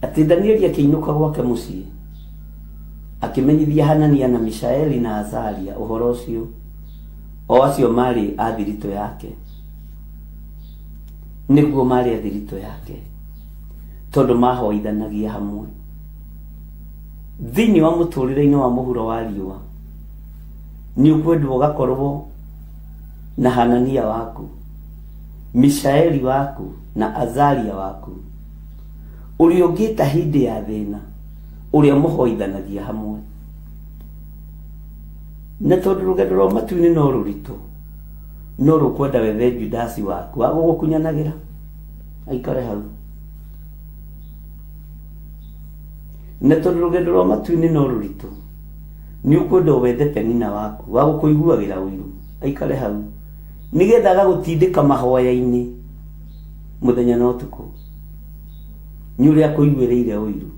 Atĩ Danieli akĩinũka gwake mũciĩ, akĩmenyithia Hanania na Mishaeli na Azaria ũhoro ũcio, o acio maarĩ a thiritũ yake. Nĩguo marĩ athiritũ yake, tondũ mahoithanagia hamwe. Thĩinĩ wa mũtũrĩre-inĩ wa mũhuro wa riũa, nĩ ũkwendwo ũgakorwo na Hanania waku, Mishaeli waku na Azaria waku, ũrĩa ũngĩta hĩndĩ ya thĩna, ũrĩa mũhoithanagia hamwe. Na tondũ rũgendo rwa matu-inĩ no rũritũ, no rũkwenda wethe Judasi waku wa gũgũkunyanagĩra aikare hau. Na tondũ rũgendo rwa matu-inĩ no rũritũ, nĩ ũkwenda wethe Penina waku wa gũkũiguagĩra ũiru aikare hau, nĩgetha agagũtindĩka mahoya-inĩ mũthenya na ũtukũ nĩ ũrĩa akũiguĩrĩire ũiru.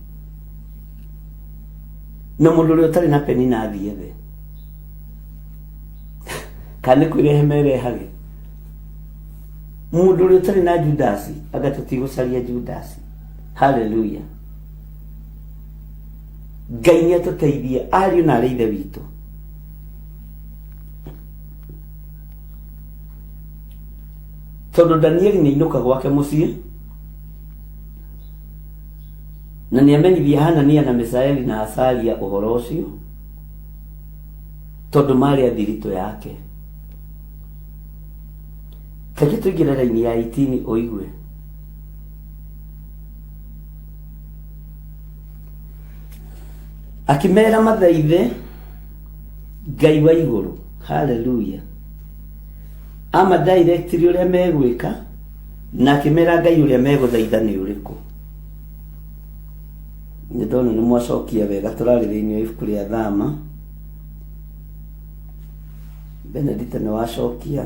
Na mũndũ ũrĩa ũtarĩ na Penina athiĩ ethe, kana nĩ kwĩrehe merehage. Mũndũ ũrĩa ũtarĩ na Judasi anga tũtigũcaria Judasi. Haleluya. Ngai nĩ atũteithie ariũ na arĩ ithe witũ. Tondũ Danieli nĩ ainũka gwake mũciĩ na nĩ amenyithia Hanania na Misaeli na Asaria ũhoro ũcio, tondũ marĩ athiritũ yake. Reke tũingĩre raini ya 18 ũigue. Akĩmera mathaithe Ngai wa igũrũ. Haleluya. Amadirectire ũrĩa megwĩka na akĩmera Ngai ũrĩa megũthaitha nĩ ũrĩkũ. Nĩ ndona nĩ mwacokia wega, tũrarĩ thĩinĩ wa ibuku rĩa Thama. Benedita nĩ wacokia,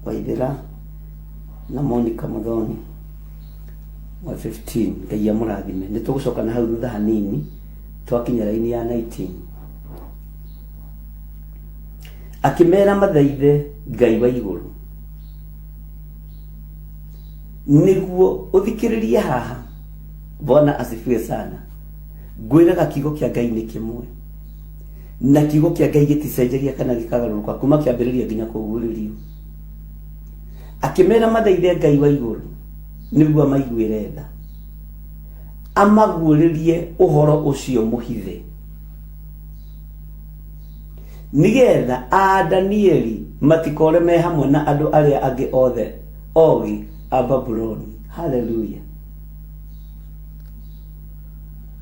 Waithĩra na Monica Muthoni wa 15. Ngai amũrathime. Nĩ tũgũcoka na hau thutha hanini twakinya raini ya 19. Akĩmera mathaithe Ngai wa igũrũ nĩguo ũthikĩrĩrie haha. Bwana asifiwe sana. Ngwĩraga kiugo kĩa Ngai nĩ kĩmwe, na kiugo kĩa Ngai gĩticenjagia kana gĩkagarũrũka kuma kĩambĩrĩria nginya kũguũrĩrio. Akĩmera mathaithe Ngai wa igũrũ nĩguo amaiguĩre tha, amaguũrĩrie ũhoro ũcio mũhithe, nĩgetha a Danieli matikore me hamwe na andũ arĩa angĩ othe ogĩ a Babuloni. Haleluya.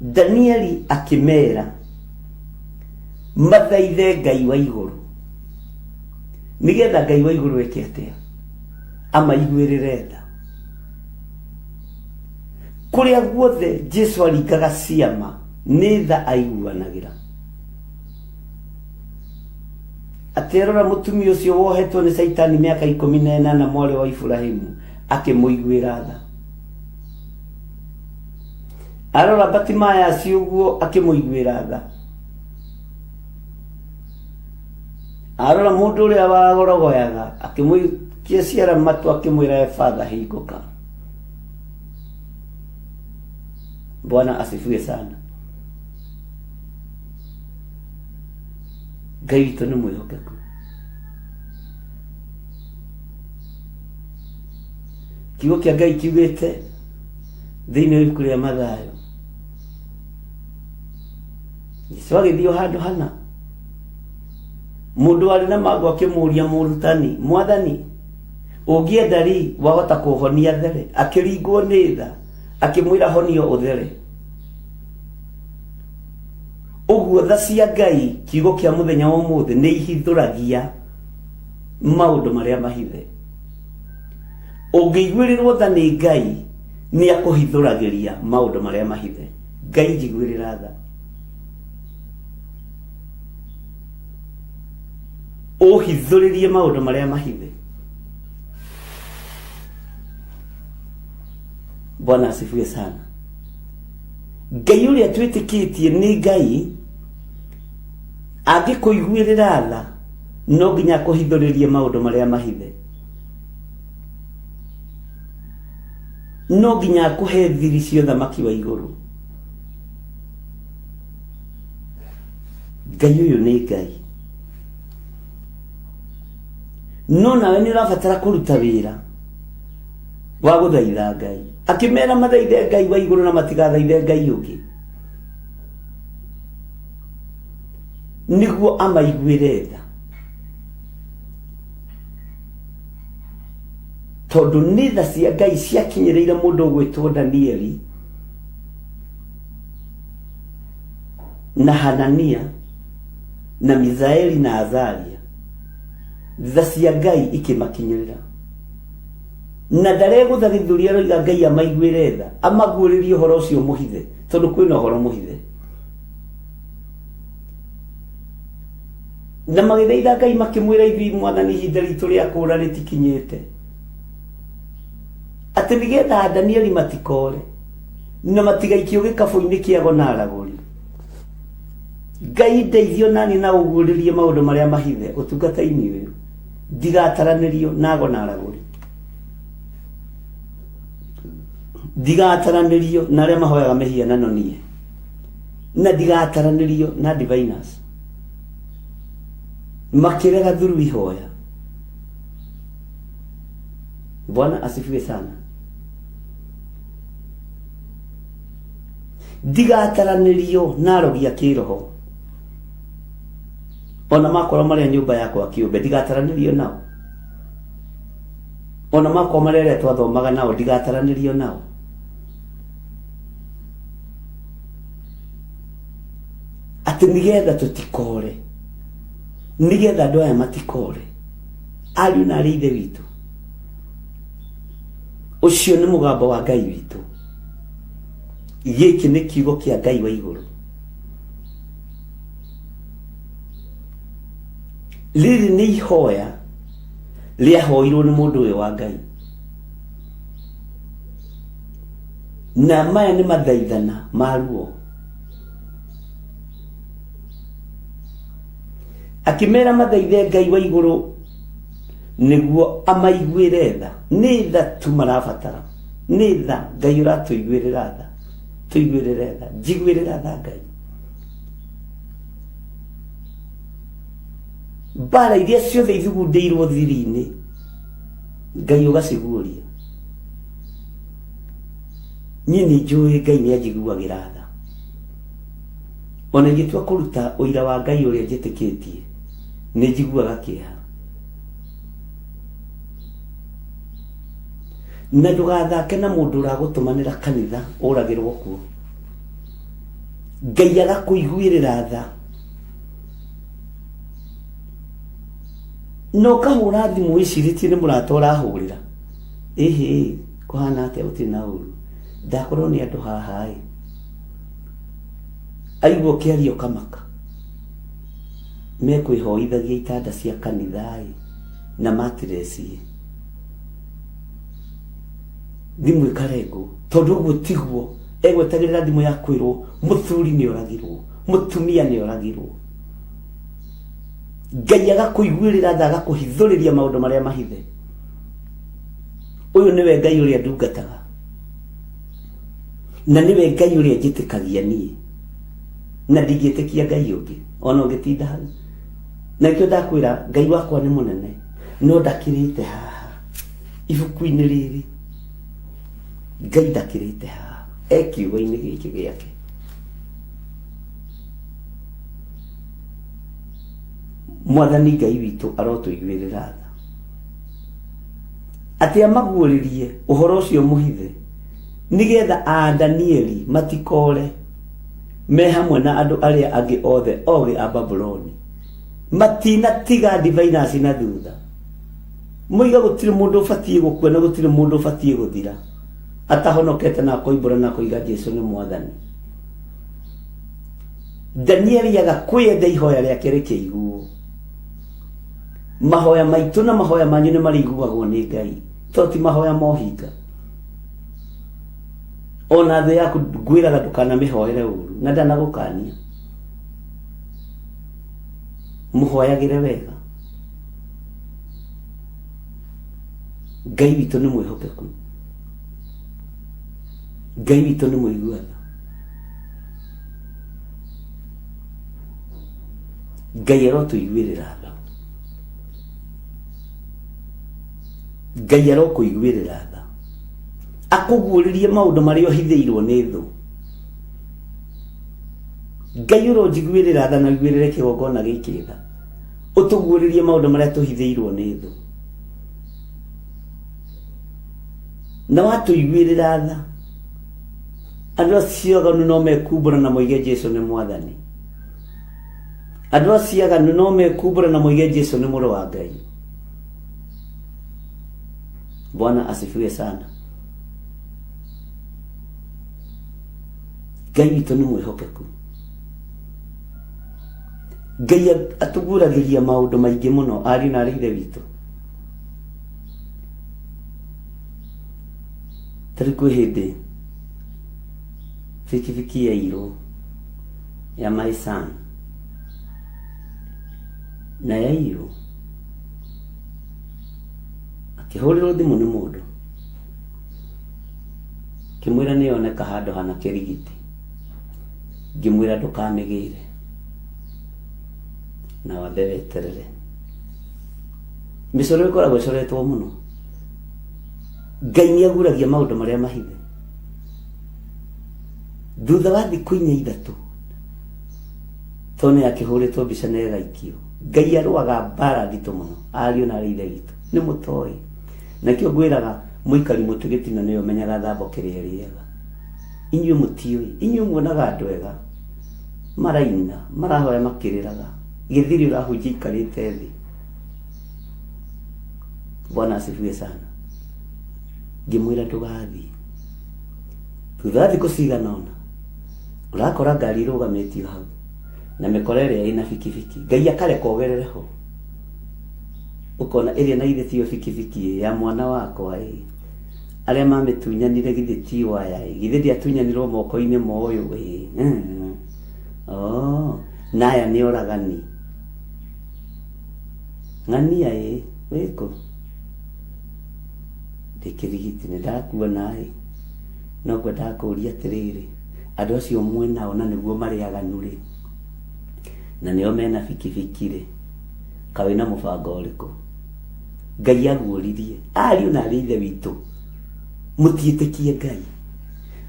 Danieli akĩmera mathaithe Ngai wa igũrũ, nĩgetha Ngai wa igũrũ eke atĩa? Amaiguĩrĩre tha. Kũrĩa guothe Jesu aringaga ciama, nĩ tha aiguanagĩra. Atĩarora mũtumia ũcio wohetwo nĩ Caitani mĩaka 18, mwarĩ wa Iburahimu, akĩmũiguĩra tha. Arora Batimayasi ũguo, akĩmũiguĩra tha. Arora mũndũ ũrĩa wagorogoyaga, akĩmũikia ciara matũ, akĩmwĩra ebatha hingũka. Bwana asifiwe sana. Ngai witũ nĩ mwĩhokeku. Kiugo kĩa Ngai kiugĩte thĩinĩ wa ibuku rĩa Mathayo, Jesu agĩthiĩ o handũ hana, mũndũ warĩ na mangũ akĩmũũria, mũrutani, mwathani, ũngĩenda rĩ, wahota kũhonia there. Akĩringwo nĩ tha, akĩmwĩra honio ũthere. Ũguo tha cia Ngai, kiugo kĩa mũthenya wa ũmũthĩ, nĩ ihithũragia maũndũ marĩa mahithe. Ũngĩiguĩrĩrwo tha nĩ Ngai, nĩ akũhithũragĩria maũndũ marĩa mahithe. Ngai njiguĩrĩra tha, ũhithũrĩrie maũndũ marĩa mahithe. Bwana asifiwe sana. Ngai ũrĩa twĩtĩkĩtie nĩ Ngai angĩkũiguĩrĩra tha, no nginya akũhithũrĩrie maũndũ marĩa mahithe, no nginya akũhe thiri cia ũthamaki wa igũrũ. Ngai ũyũ nĩ Ngai, no nawe nĩ ũrabatara kũruta wĩra. Wa gũthaitha Ngai. Akĩmera mathaithe Ngai wa igũrũ na matigathaithe Ngai ũngĩ. Nĩguo amaiguĩre tha. Tondũ nĩ tha cia Ngai ciakinyĩrĩire mũndũ ũgwĩtwo Danieli na Hanania na Misaeli na Azaria. Tha cia Ngai ikĩmakinyĩrĩra. Na ndaregũtha gĩthũri aroiga Ngai amaiguĩre tha, amaguũrĩrie ũhoro ũcio mũhithe, tondũ kwĩna ũhoro mũhithe. Na magĩthaitha Ngai makĩmwĩra ithuĩ mwathani ihinda ritũ rĩa kũũra rĩtikinyĩte. Atĩ nĩgetha Danieli matikore na matigaikio gĩkabũ-inĩ kĩa ago na aragũri. Ngai ndeithio nani na ũguũrĩrie maũndũ marĩa mahithe ũtungata-inĩ ũyũ. Ndigataranĩrio na ago na aragũri. Ndigataranĩrio na arĩa mahoyaga mĩhianano niĩ. Na ndigataranĩrio na diviners. Makĩrega thuru ihoya. Bwana asifiwe sana. Ndigataranĩrio na arogi a kĩroho. Ona makorwo marĩ a nyũmba yakwa kĩũmbe, ndigataranĩrio nao. Ona makorwo marĩ arĩa twathomaga nao, ndigataranĩrio nao. Atĩ nĩgetha tũtikore, nĩgetha andũ aya matikore, ariũ na arĩ ithe witũ. Ũcio nĩ mũgambo wa Ngai witũ. Gĩkĩ nĩ kiugo kĩa Ngai wa igũrũ. Rĩrĩ nĩ ihoya rĩahoirwo nĩ mũndũ ũyũ wa Ngai. Na maya nĩ mathaithana ma ruo. Akĩmera mathaithe Ngai wa igũrũ nĩguo amaiguĩre tha. Nĩ tha tu marabatara. Nĩ tha Ngai ũratũiguĩrĩra tha. Tũiguĩrĩre tha. Njiguĩrĩra tha Ngai. Mbara iria ciothe ithugundĩirwo thiri-inĩ Ngai ũgaciguũria. Niĩ nĩ njũĩ Ngai nĩ anjiguagĩra tha. Ona ingĩtua kũruta ũira wa Ngai ũrĩa njĩtĩkĩtie, nĩ njiguaga kĩeha. Na ndũgathake na mũndũ ũragũtũmanĩra kanitha ũragĩrwo kuo. Ngai agakũiguĩrĩra tha. Na ũkahũra thimũ wĩcirĩtie nĩ mũrata ũrahũrĩra. Ĩhĩ, kũhana atĩa gũtirĩ na ũru. Ndakorwo nĩ andũ haha ĩ. Aigua ũkĩaria ũkamaka. Mekwĩhoithagia itanda cia kanitha ĩ na mattress ĩ. Thimũ ĩkarengwo tondũ ũguo tiguo egwetagĩrĩra thimũ ya kwĩrwo mũthuri nĩ oragirwo, mũtumia nĩ oragirwo. Ngai agakũiguĩrĩra tha agakũhithũrĩria maũndũ marĩa mahithe. Ũyũ nĩwe Ngai ũrĩa ndungataga. Na nĩwe Ngai ũrĩa njĩtĩkagia niĩ. Na ndingĩtĩkia Ngai ũngĩ ona ũngĩtinda hau. Na nĩkĩo ndakwĩra Ngai wakwa nĩ mũnene no ndakĩrĩte haha ibuku-inĩ rĩrĩ. Ngai ndakĩrĩte haha e kiugo-inĩ gĩkĩ gĩake. Mwathani Ngai witũ arotũiguĩrĩra tha. Atĩ amaguũrĩrie ũhoro ũcio mũhithe nĩgetha a Danieli matikore me hamwe na andũ arĩa angĩ othe ogĩ a Babuloni. Matinatiga diviners na thutha. Moiga gũtirĩ mũndũ ũbatiĩ gũkua na gũtirĩ mũndũ ũbatiĩ gũthira atahonokete na akoimbũra na akoiga Jesu nĩ Mwathani. Danieli aga kwĩyenda ihoya rĩake rĩkĩiguo. Mahoya maitũ na mahoya manyu nĩ marĩiguagwo nĩ Ngai, to ti mahoya ma ũhinga. Ona thũ yaku ngwĩraga ndũkanamĩhoere ũru na ndanagũkania. Mũhoyagĩre wega. Ngai witũ nĩ mwĩhokeku. Ngai witũ nĩ mũigua tha. Ngai arotũiguĩrĩra tha. Ngai arokũiguĩrĩra tha. Akũguũrĩrie maũndũ marĩa ũhithĩirwo nĩ thũ. Ngai ũronjiguĩrĩra tha na ũiguĩrĩre kĩgongona gĩkĩ tha. Ũtũguũrĩrie maũndũ marĩa tũhithĩirwo nĩ thũ. Na watũiguĩrĩra tha, andũ acio aganu no mekumbũra na moige Jesu nĩ mwathani. Andũ acio aganu no mekumbũra na moige Jesu nĩ mũrũ wa Ngai. Bwana asifiwe sana. Ngai witũ nĩ mwĩhokeku. Ngai atũguũragĩria maũndũ maingĩ mũno ariũ na arĩ ithe witũ. Tarĩu kwĩ hĩndĩ bikibiki yairwo ya my son na yaiywo akĩhũrĩrwo thimũ nĩ mũndũ ngĩmwĩra nĩ yoneka handũ hana kĩrigiti ngĩmwĩra ndũkamĩgĩre na wambe weterere mĩcoro ĩkoragwo ĩcoretwo mũno Ngai nĩ aguragia maũndũ marĩa mahithe thutha wa thikũ inya ithatũ tondũ nĩ yakĩhũrĩtwo mbica na ĩgaikio Ngai arũaga mbara nditũ mũno ariũ na arĩ ithe witũ nĩ mũtoĩ nakĩo ngwĩraga mũikari mũtĩ gĩtina nĩwe ũmenyaga thambo kĩrĩa ĩrĩaga inyuĩ mũtiũĩ inyuĩ muonaga andũ ega maraina marahoya makĩrĩraga gĩthiri ũrahunjia ikarĩte thĩ Bwana asifiwe sana ngĩmwĩra ndũgathiĩ thutha wa thikũ cigana ũna ũrakora ngari ĩrũgamĩtio hau na mĩkora ĩrĩa ĩna bikibiki Ngai akareka ũgerere ho ũkona ĩrĩa na githĩ tiyo bikibiki ĩ ya mwana wakwa ĩ arĩa mamĩtunyanire githĩ ti waya ĩ githĩ ndĩatunyanirwo moko-inĩ ma ũyũ ĩ mm. oh, na aya nĩ oragani ng'ania ĩ wĩkũ ndĩ kĩrigiti nĩ ndakuona ĩ no ngwendaga kũũria atĩrĩrĩ andũ acio mwĩnao na nĩguo marĩ aganu rĩ na nĩo mena bikibiki rĩ kaĩ wĩna mũbango ũrĩkũ Ngai aguũririe ariũ na arĩ ithe witũ mũtiĩtĩkie Ngai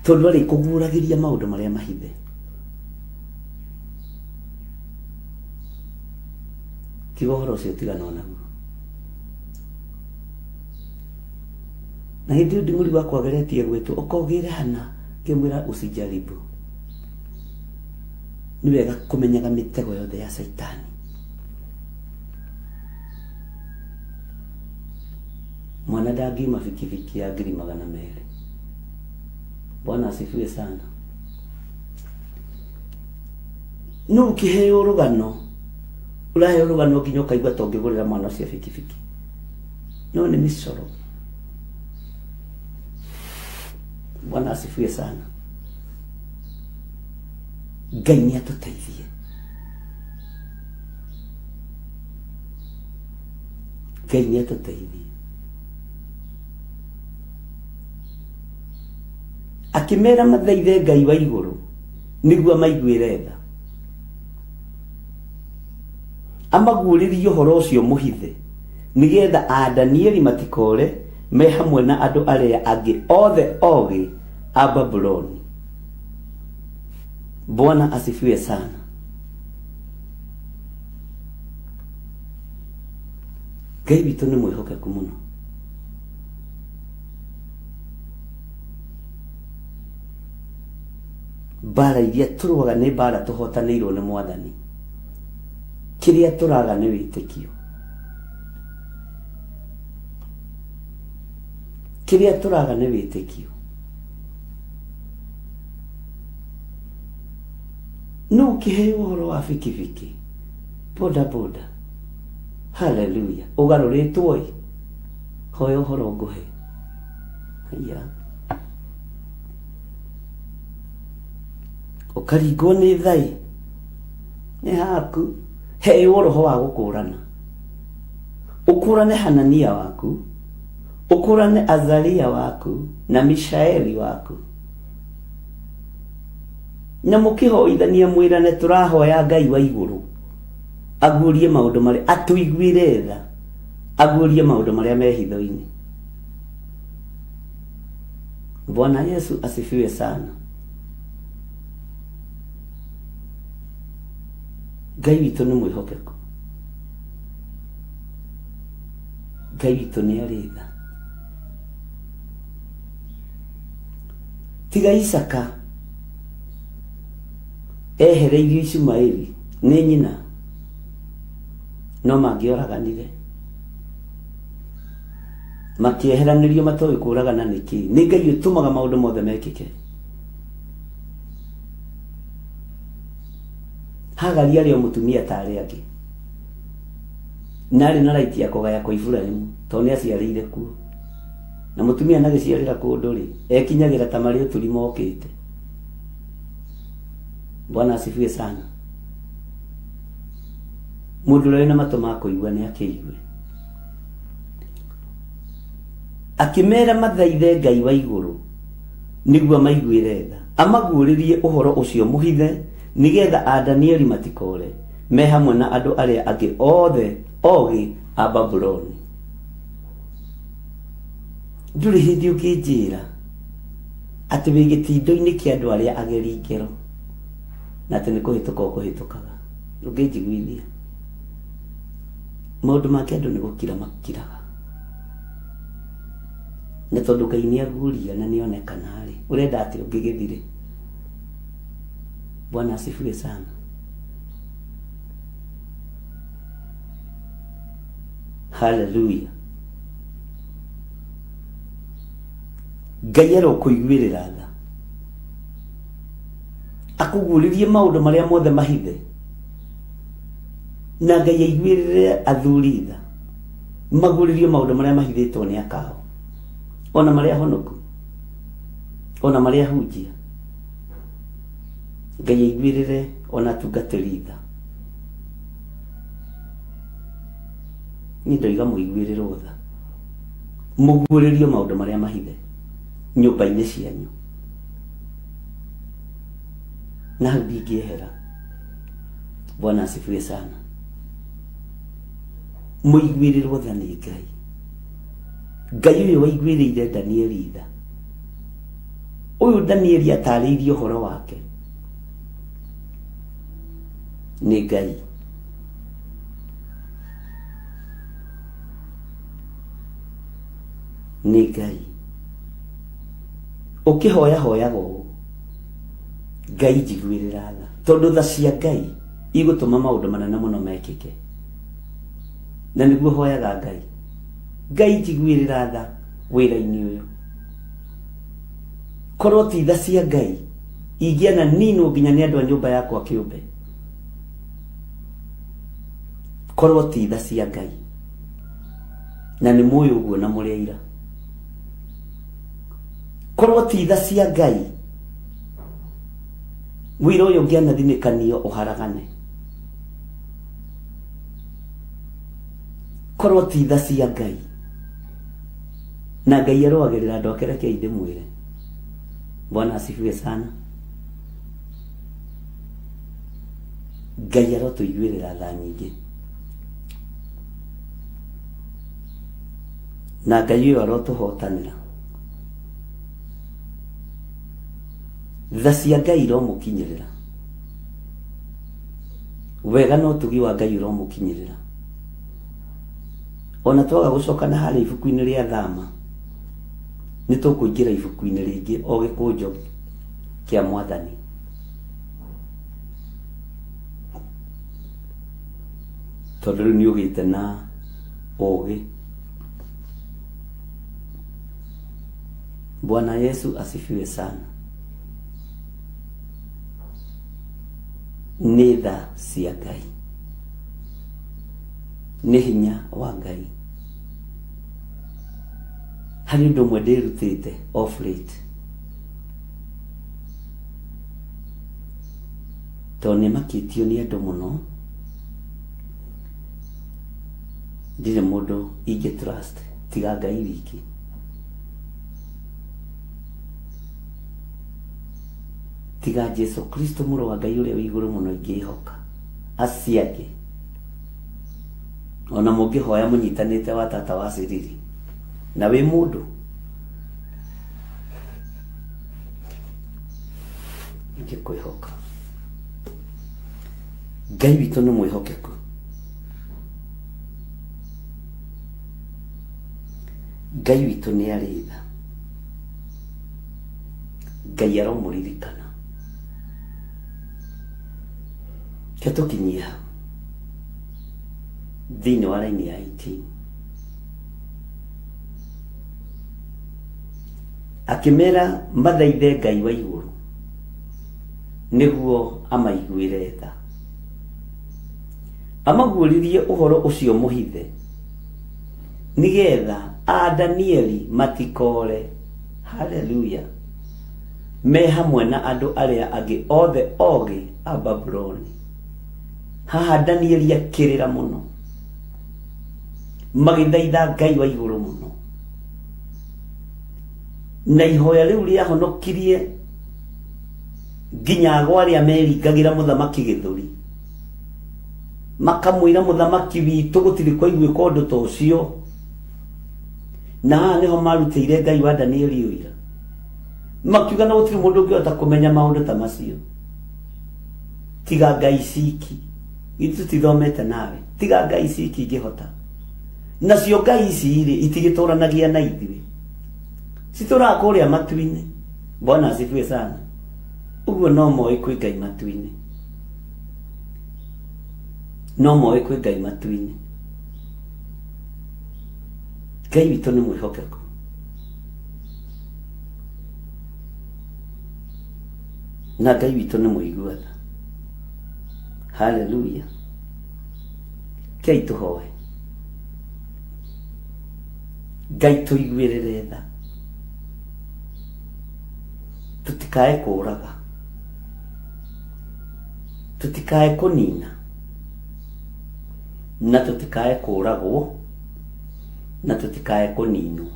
tondũ arĩ kũguũragĩria maũndũ marĩa mahithe tiga ũhoro ũcio tigana onaguo na hĩndĩ ĩyo nding'ũri wakwa ageretie gwĩtwo ũkogĩre hana ngĩmwĩra usijaribu nĩ wega kũmenyaga mĩtego yothe ya caitani mwana ndangiuma bikibiki ya 200,000 bwana asifiwe sana no ũkĩheo rũgano ũraheo rũgano nginya ũkaigua ta ũngĩgũrĩra mwana ũcio bikibiki no nĩ mĩcoro bwana asifiwe sana Ngai nĩ atũteithie Ngai nĩ atũteithie akĩmera mathaithe Ngai wa igũrũ nĩguo amaiguĩre tha amaguũrĩrie ũhoro ũcio mũhithe nĩgetha a Danieli matikore me hamwe na andũ arĩa angĩ othe ogĩ a Babuloni. Bwana asifiwe sana. Ngai witũ nĩ mwĩhokeku mũno. Mbara iria tũrũaga nĩ mbara tũhotanĩirwo nĩ Mwathani. Kĩrĩa tũraga nĩ wĩtĩkio. Kĩrĩa tũraga nĩ wĩtĩkio. Nũ ũkĩheo ũhoro wa bikibiki boda boda haleluya ũgarũrĩtwo ĩ hoya ũhoro ngũhe haiya ũkaringwo nĩ thai nĩ haku heo roho wa gũkũrana ũkũrane Hanania waku ũkũrane Azaria waku na Mishaeli waku na mũkĩhoithania mwĩrane tũrahoya Ngai wa igũrũ aguũrie maũndũ marĩa atũiguĩre tha aguũrie maũndũ marĩa me hitho-inĩ. Bwana Yesu asifiwe sana. Ngai witũ nĩ mwĩhokeku. Ngai witũ nĩ arĩ tha. Tiga Isaka ehereirio Ishumaeli nĩ nyina no mangĩoraganire makĩeheranĩrio matoĩ kũragana nĩkĩ. Nĩ Ngai ũtũmaga maũndũ mothe mekĩke. Hagari arĩ o mũtumia ta arĩa angĩ na arĩ na right ya kũgaya kwa Iburahimu tondũ nĩ aciarĩire kuo. Na mũtumia anagĩciarĩra kũndũ rĩ, ekinyagĩra ta marĩ ũturi mokĩte. Bwana asifiwe sana. Mũndũ ũrĩa wĩna matũ ma kũigua nĩ akĩigue. Akĩmera mathaithe Ngai wa igũrũ nĩguo amaiguĩre tha, amaguũrĩrie ũhoro ũcio mũhithe, nĩgetha a Danieli matikoore, me hamwe na andũ arĩa angĩ othe ogĩ a Babuloni. Ndũrĩ hĩndĩ ũngĩnjĩra atĩ wĩ gĩtindo-inĩ kĩa andũ arĩa ageri ngero na atĩ nĩ kũhĩtũka ũkũhĩtũkaga. Ndũngĩnjiguithia. Maũndũ make andũ nĩ gũkira makiraga. Na tondũ Ngai nĩ aguũria na nĩ onekana rĩ, ũrenda atĩa ũngĩgĩthire? Bwana asifiwe sana. Haleluya. Ngai arokũiguĩrĩra tha, akũguũrĩrie maũndũ marĩa mothe mahithe, na Ngai aiguĩrĩre athuri tha, maguũrĩrio maũndũ marĩa mahithĩtwo nĩ akao, ona marĩa honoku, ona marĩa hunjia. Ngai aiguĩrĩre ona atungatĩri tha. Niĩ ndoiga mũiguĩrĩrwo tha, mũguũrĩrio maũndũ marĩa mahithe nyũmba-inĩ cianyu, na hau ndingĩehera. Bwana asifiwe sana. Mũiguĩrĩrwo tha nĩ Ngai. Ngai ũyũ waiguĩrĩire Danieli tha, ũyũ Danieli atarĩirie ũhoro wake nĩ Ngai. Nĩ Ngai. Ũkĩhoya hoyaga ũũ, Ngai njiguĩrĩra tha, tondũ tha cia Ngai igũtũma maũndũ manene mũno mekĩke. Na nĩguo hoyaga Ngai, Ngai njiguĩrĩra tha wĩra-inĩ ũyũ. Korwo ti tha cia Ngai, ingĩana ninwo nginya nĩ andũ a nyũmba yakwa kĩũmbe. Korwo ti tha cia Ngai, na nĩ mũĩ ũguo na mũrĩ aira. Korwo ti tha cia Ngai, wĩra ũyũ ũngĩanathinĩkanio ũharagane. Korwo ti tha cia Ngai, na Ngai arũagĩrĩra andũ ake, rekei ndĩmwĩre. Bwana asifiwe sana. Ngai arotũiguĩrĩra tha nyingĩ. Na Ngai ũyũ arotũhotanĩra. Tha cia Ngai iromũkinyĩrĩra. Wega na ũtugi wa Ngai ũromũkinyĩrĩra. Ona twaga gũcoka na harĩa ibuku-inĩ rĩa Thama, nĩ tũkũingĩra ibuku-inĩ rĩngĩ o gĩkũnjo kĩa Mwathani. Tondũ rĩu nĩ ũgĩte na ũgĩ. Bwana Yesu asifiwe sana. Nĩ tha cia Ngai, nĩ hinya wa Ngai. Harĩ ũndũ ũmwe ndĩrutĩte off late, tondũ nĩ makĩtio nĩ andũ mũno, ndirĩ mũndũ ingĩ trust tiga Ngai wiki. Tiga Jesu Kristo mũrũ wa Ngai ũrĩa wĩ igũrũ mũno ingĩhoka. Acio angĩ ona mũngĩhoya mũnyitanĩte wa tata wa Ciriri na wĩ mũndũ. Tũngĩkwĩhoka. Ngai witũ nĩ mwĩhokeku. Ngai witũ nĩ arĩ tha. Ngai aromũririkana. Reke tũkinyie hau thĩinĩ wa raini ya 18. Akĩmera mathaithe Ngai wa igũrũ nĩguo amaiguĩre tha. Amaguũrĩrie ũhoro ũcio mũhithe nĩgetha a Danieli matikoore. Haleluya! Me hamwe na andũ arĩa angĩ othe ogĩ a Babuloni. Haha Danieli akĩrĩra mũno, magĩthaitha Ngai wa igũrũ mũno. Na ihoya rĩu rĩahonokirie nginya ago arĩa meringagĩra mũthamaki gĩthũri, makamwĩra mũthamaki witũ gũtirĩ kwaiguĩka ũndũ ta ũcio. Na haha nĩho marutĩire Ngai wa Danieli ũira, makiuga na gũtirĩ mũndũ ũngĩhota kũmenya maũndũ ta macio tiga Ngai ciki. Ithuĩ tũtithomete nawe, tiga Ngai ciki ingĩhota. Nacio ngai ici rĩ, itigĩtũranagia na ithuĩ, citũraga kũrĩa matu-inĩ. Bwana asifiwe sana. Ũguo no moĩ kwĩ Ngai matu-inĩ, no moĩ kwĩ Ngai matu-inĩ. Ngai witũ nĩ mwĩhokeku. Na Ngai witũ nĩ mũigua tha. Haleluya. Kei tũhoe. Ngai tũiguĩrĩre tha. Tũtikae kũraga. Tũtikae kũnina. Na tũtikae kũragwo. Na tũtikae kũninwo.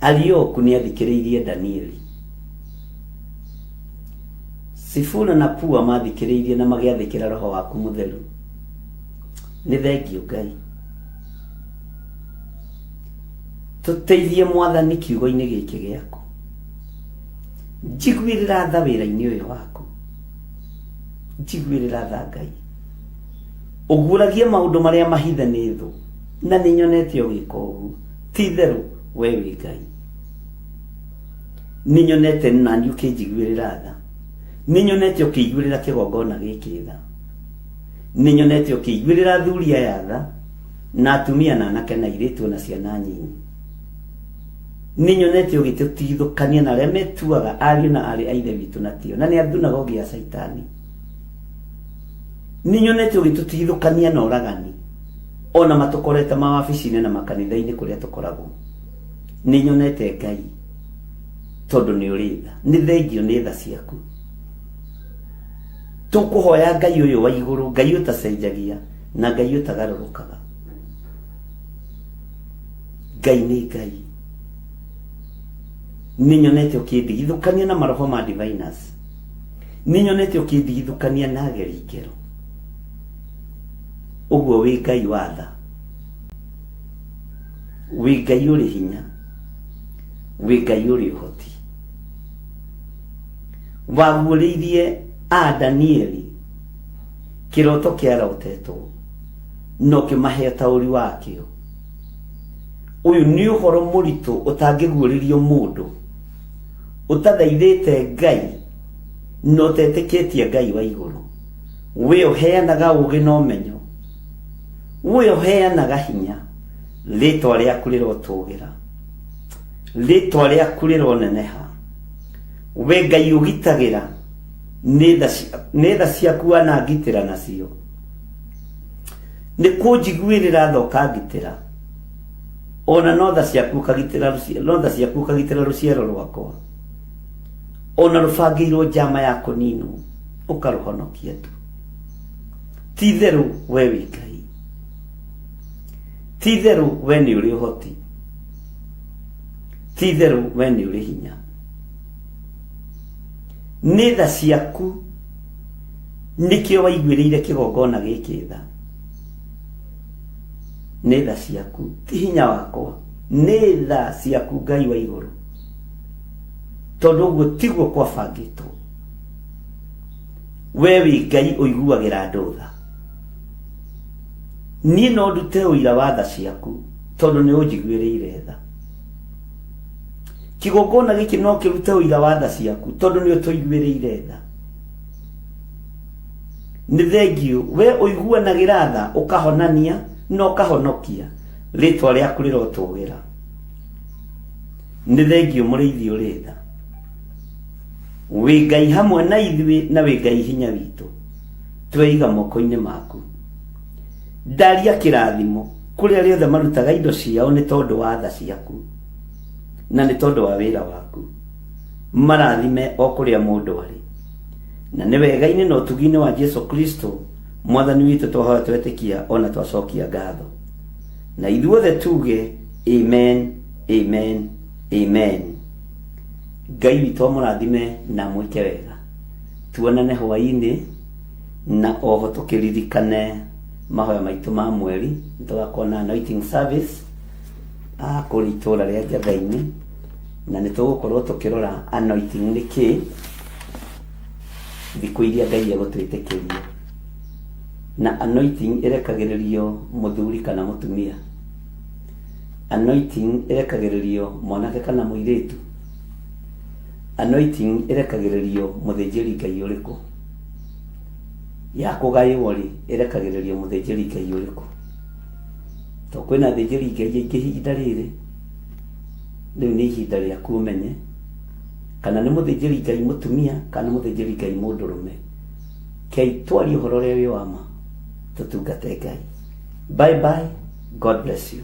Arioku nĩ athikĩrĩirie Danieli. Sifura na Pua mathikĩrĩirie na magĩathĩkĩra roho waku mũtheru. Nĩ thengiũ Ngai. Tũteithie Mwathani kiugo-inĩ gĩkĩ gĩaku. Njiguĩrĩra tha wĩra-inĩ ũyũ waku. Njiguĩrĩra tha Ngai. Ũguũragie maũndũ marĩa mahithe nĩ thũ, na nĩ nyonete ũgĩka ũguo. Ti itherũ we wĩ Ngai. Nĩ nyonete nani ũkĩnjiguĩrĩra tha. Nĩ nyonete ũkĩiguĩrĩra kĩgongona gĩkĩ tha. Nĩ nyonete ũkĩiguĩrĩra athuri aya tha, na atumia na anake na airĩtu ona ciana nyinyi. Nĩ nyonete ũgĩtũtigithũkania na arĩa metuaga ariũ na aarĩ a Ithe witũ na tio, na nĩ athunagogi ya Caitani. Nĩ nyonete ũgĩtũtigithũkania na oragani, ona matũkorete mawabici-inĩ na makanitha-inĩ kũrĩa tũkoragwo. Nĩ nyonete Ngai, tondũ nĩ ũrĩ tha. Nĩ thengio nĩ tha ciaku. Tũkũhoya Ngai ũyũ wa igũrũ, Ngai ũtacenjagia na Ngai ũtagarũrũkaga. Ngai nĩ Ngai. Nĩ nyonete ũkĩndigithũkania na maroho ma diviners. Nĩ nyonete ũkĩndigithũkania na ageri ngero. Ũguo wĩ Ngai wa tha. Wĩ Ngai ũrĩ hinya. Wĩ Ngai ũrĩ ũhoti. Waguũrĩirie a Danieli kĩroto kĩarotetwo na ũkĩmahe ũtaũri wakĩo. Ũyũ nĩ ũhoro mũritũ ũtangĩguũrĩrio mũndũ ũtathaithĩte Ngai na ũtetĩkĩtie Ngai wa igũrũ. We ũheanaga ũũgĩ na ũmenyo, we ũheanaga hinya, rĩtwa rĩaku rĩrotũgĩra, rĩtwa rĩaku rĩroneneha. We Ngai ũgitagĩra nĩ tha nĩ tha ciaku wanangitĩra nacio, nĩ kũnjiguĩrĩra tha ũkangitĩra, ona no tha ciaku ũkagitĩra no tha ciaku ũkagitĩra rũciaro rwakwa, ona rũbangĩirwo njama ya kũninwo ũkarũhonokia tu. Ti itherũ we wĩ Ngai, ti itherũ we nĩ ũrĩ ũhoti, ti itherũ we nĩ ũrĩ hinya. Nĩ tha ciaku nĩkĩo waiguĩrĩire kĩgongona gĩkĩ tha. Nĩ tha ciaku, ti hinya wakwa, nĩ tha ciaku Ngai wa igũrũ, tondũ ũguo tiguo kwabangĩtwo. We wĩ Ngai ũiguagĩra andũ tha. Niĩ no ndute ũira wa tha ciaku tondũ nĩ ũnjiguĩrĩire tha. Kĩgongona gĩkĩ no kĩrute ũira wa tha ciaku tondũ nĩ ũtũiguĩrĩire tha. Nĩ thengiũ we ũiguanagĩra tha ũkahonania na ũkahonokia rĩtwa rĩaku rĩrotũgĩra. Nĩ thengiũ mũrĩithi ũrĩ tha. Wĩ Ngai hamwe na ithuĩ na wĩ Ngai hinya witũ. Tweiga moko-inĩ maku. Ndaria kĩrathimo kũrĩ arĩa othe marutaga indo ciao nĩ tondũ wa tha ciaku na nĩ tondũ wa wĩra waku. Marathime o kũrĩa mũndũ arĩ. Na nĩ wega-inĩ na ũtugi-inĩ wa Jesu Kristo mwathani witũ twahoya twetĩkia ona twacokia ngatho. Na ithuothe tuge amen, amen, amen. Ngai witũ amũrathime na amwĩke wega. Tuonane hwaĩ-inĩ na oho tũkĩririkane mahoya maitũ ma mweri. Nĩ tũgakorwo na anointing service kũrĩa itũra rĩa Njatha-inĩ na nĩ tũgũkorwo tũkĩrora anointing nĩ kĩĩ thikũ iria Ngai egũtwĩtĩkĩria. Na anointing ĩrekagĩrĩrio mũthuri kana mũtumia. Anointing ĩrekagĩrĩrio mwanake kana mũirĩtu? Anointing ĩrekagĩrĩrio mũthĩnjĩri Ngai ũrĩkũ? Ya kũgaywo rĩ, ĩrekagĩrĩrio mũthĩnjĩri Ngai ũrĩkũ? To kwĩna athĩnjĩri Ngai aingĩ ihinda rĩrĩ, rĩu nĩ ihinda rĩaku ũmenye kana nĩ mũthĩnjĩri Ngai mũtumia kana nĩ mũthĩnjĩri Ngai mũndũrũme. Kei twarie ũhoro ũrĩa wĩ wa ma, tũtungate Ngai. Bye bye, God bless you.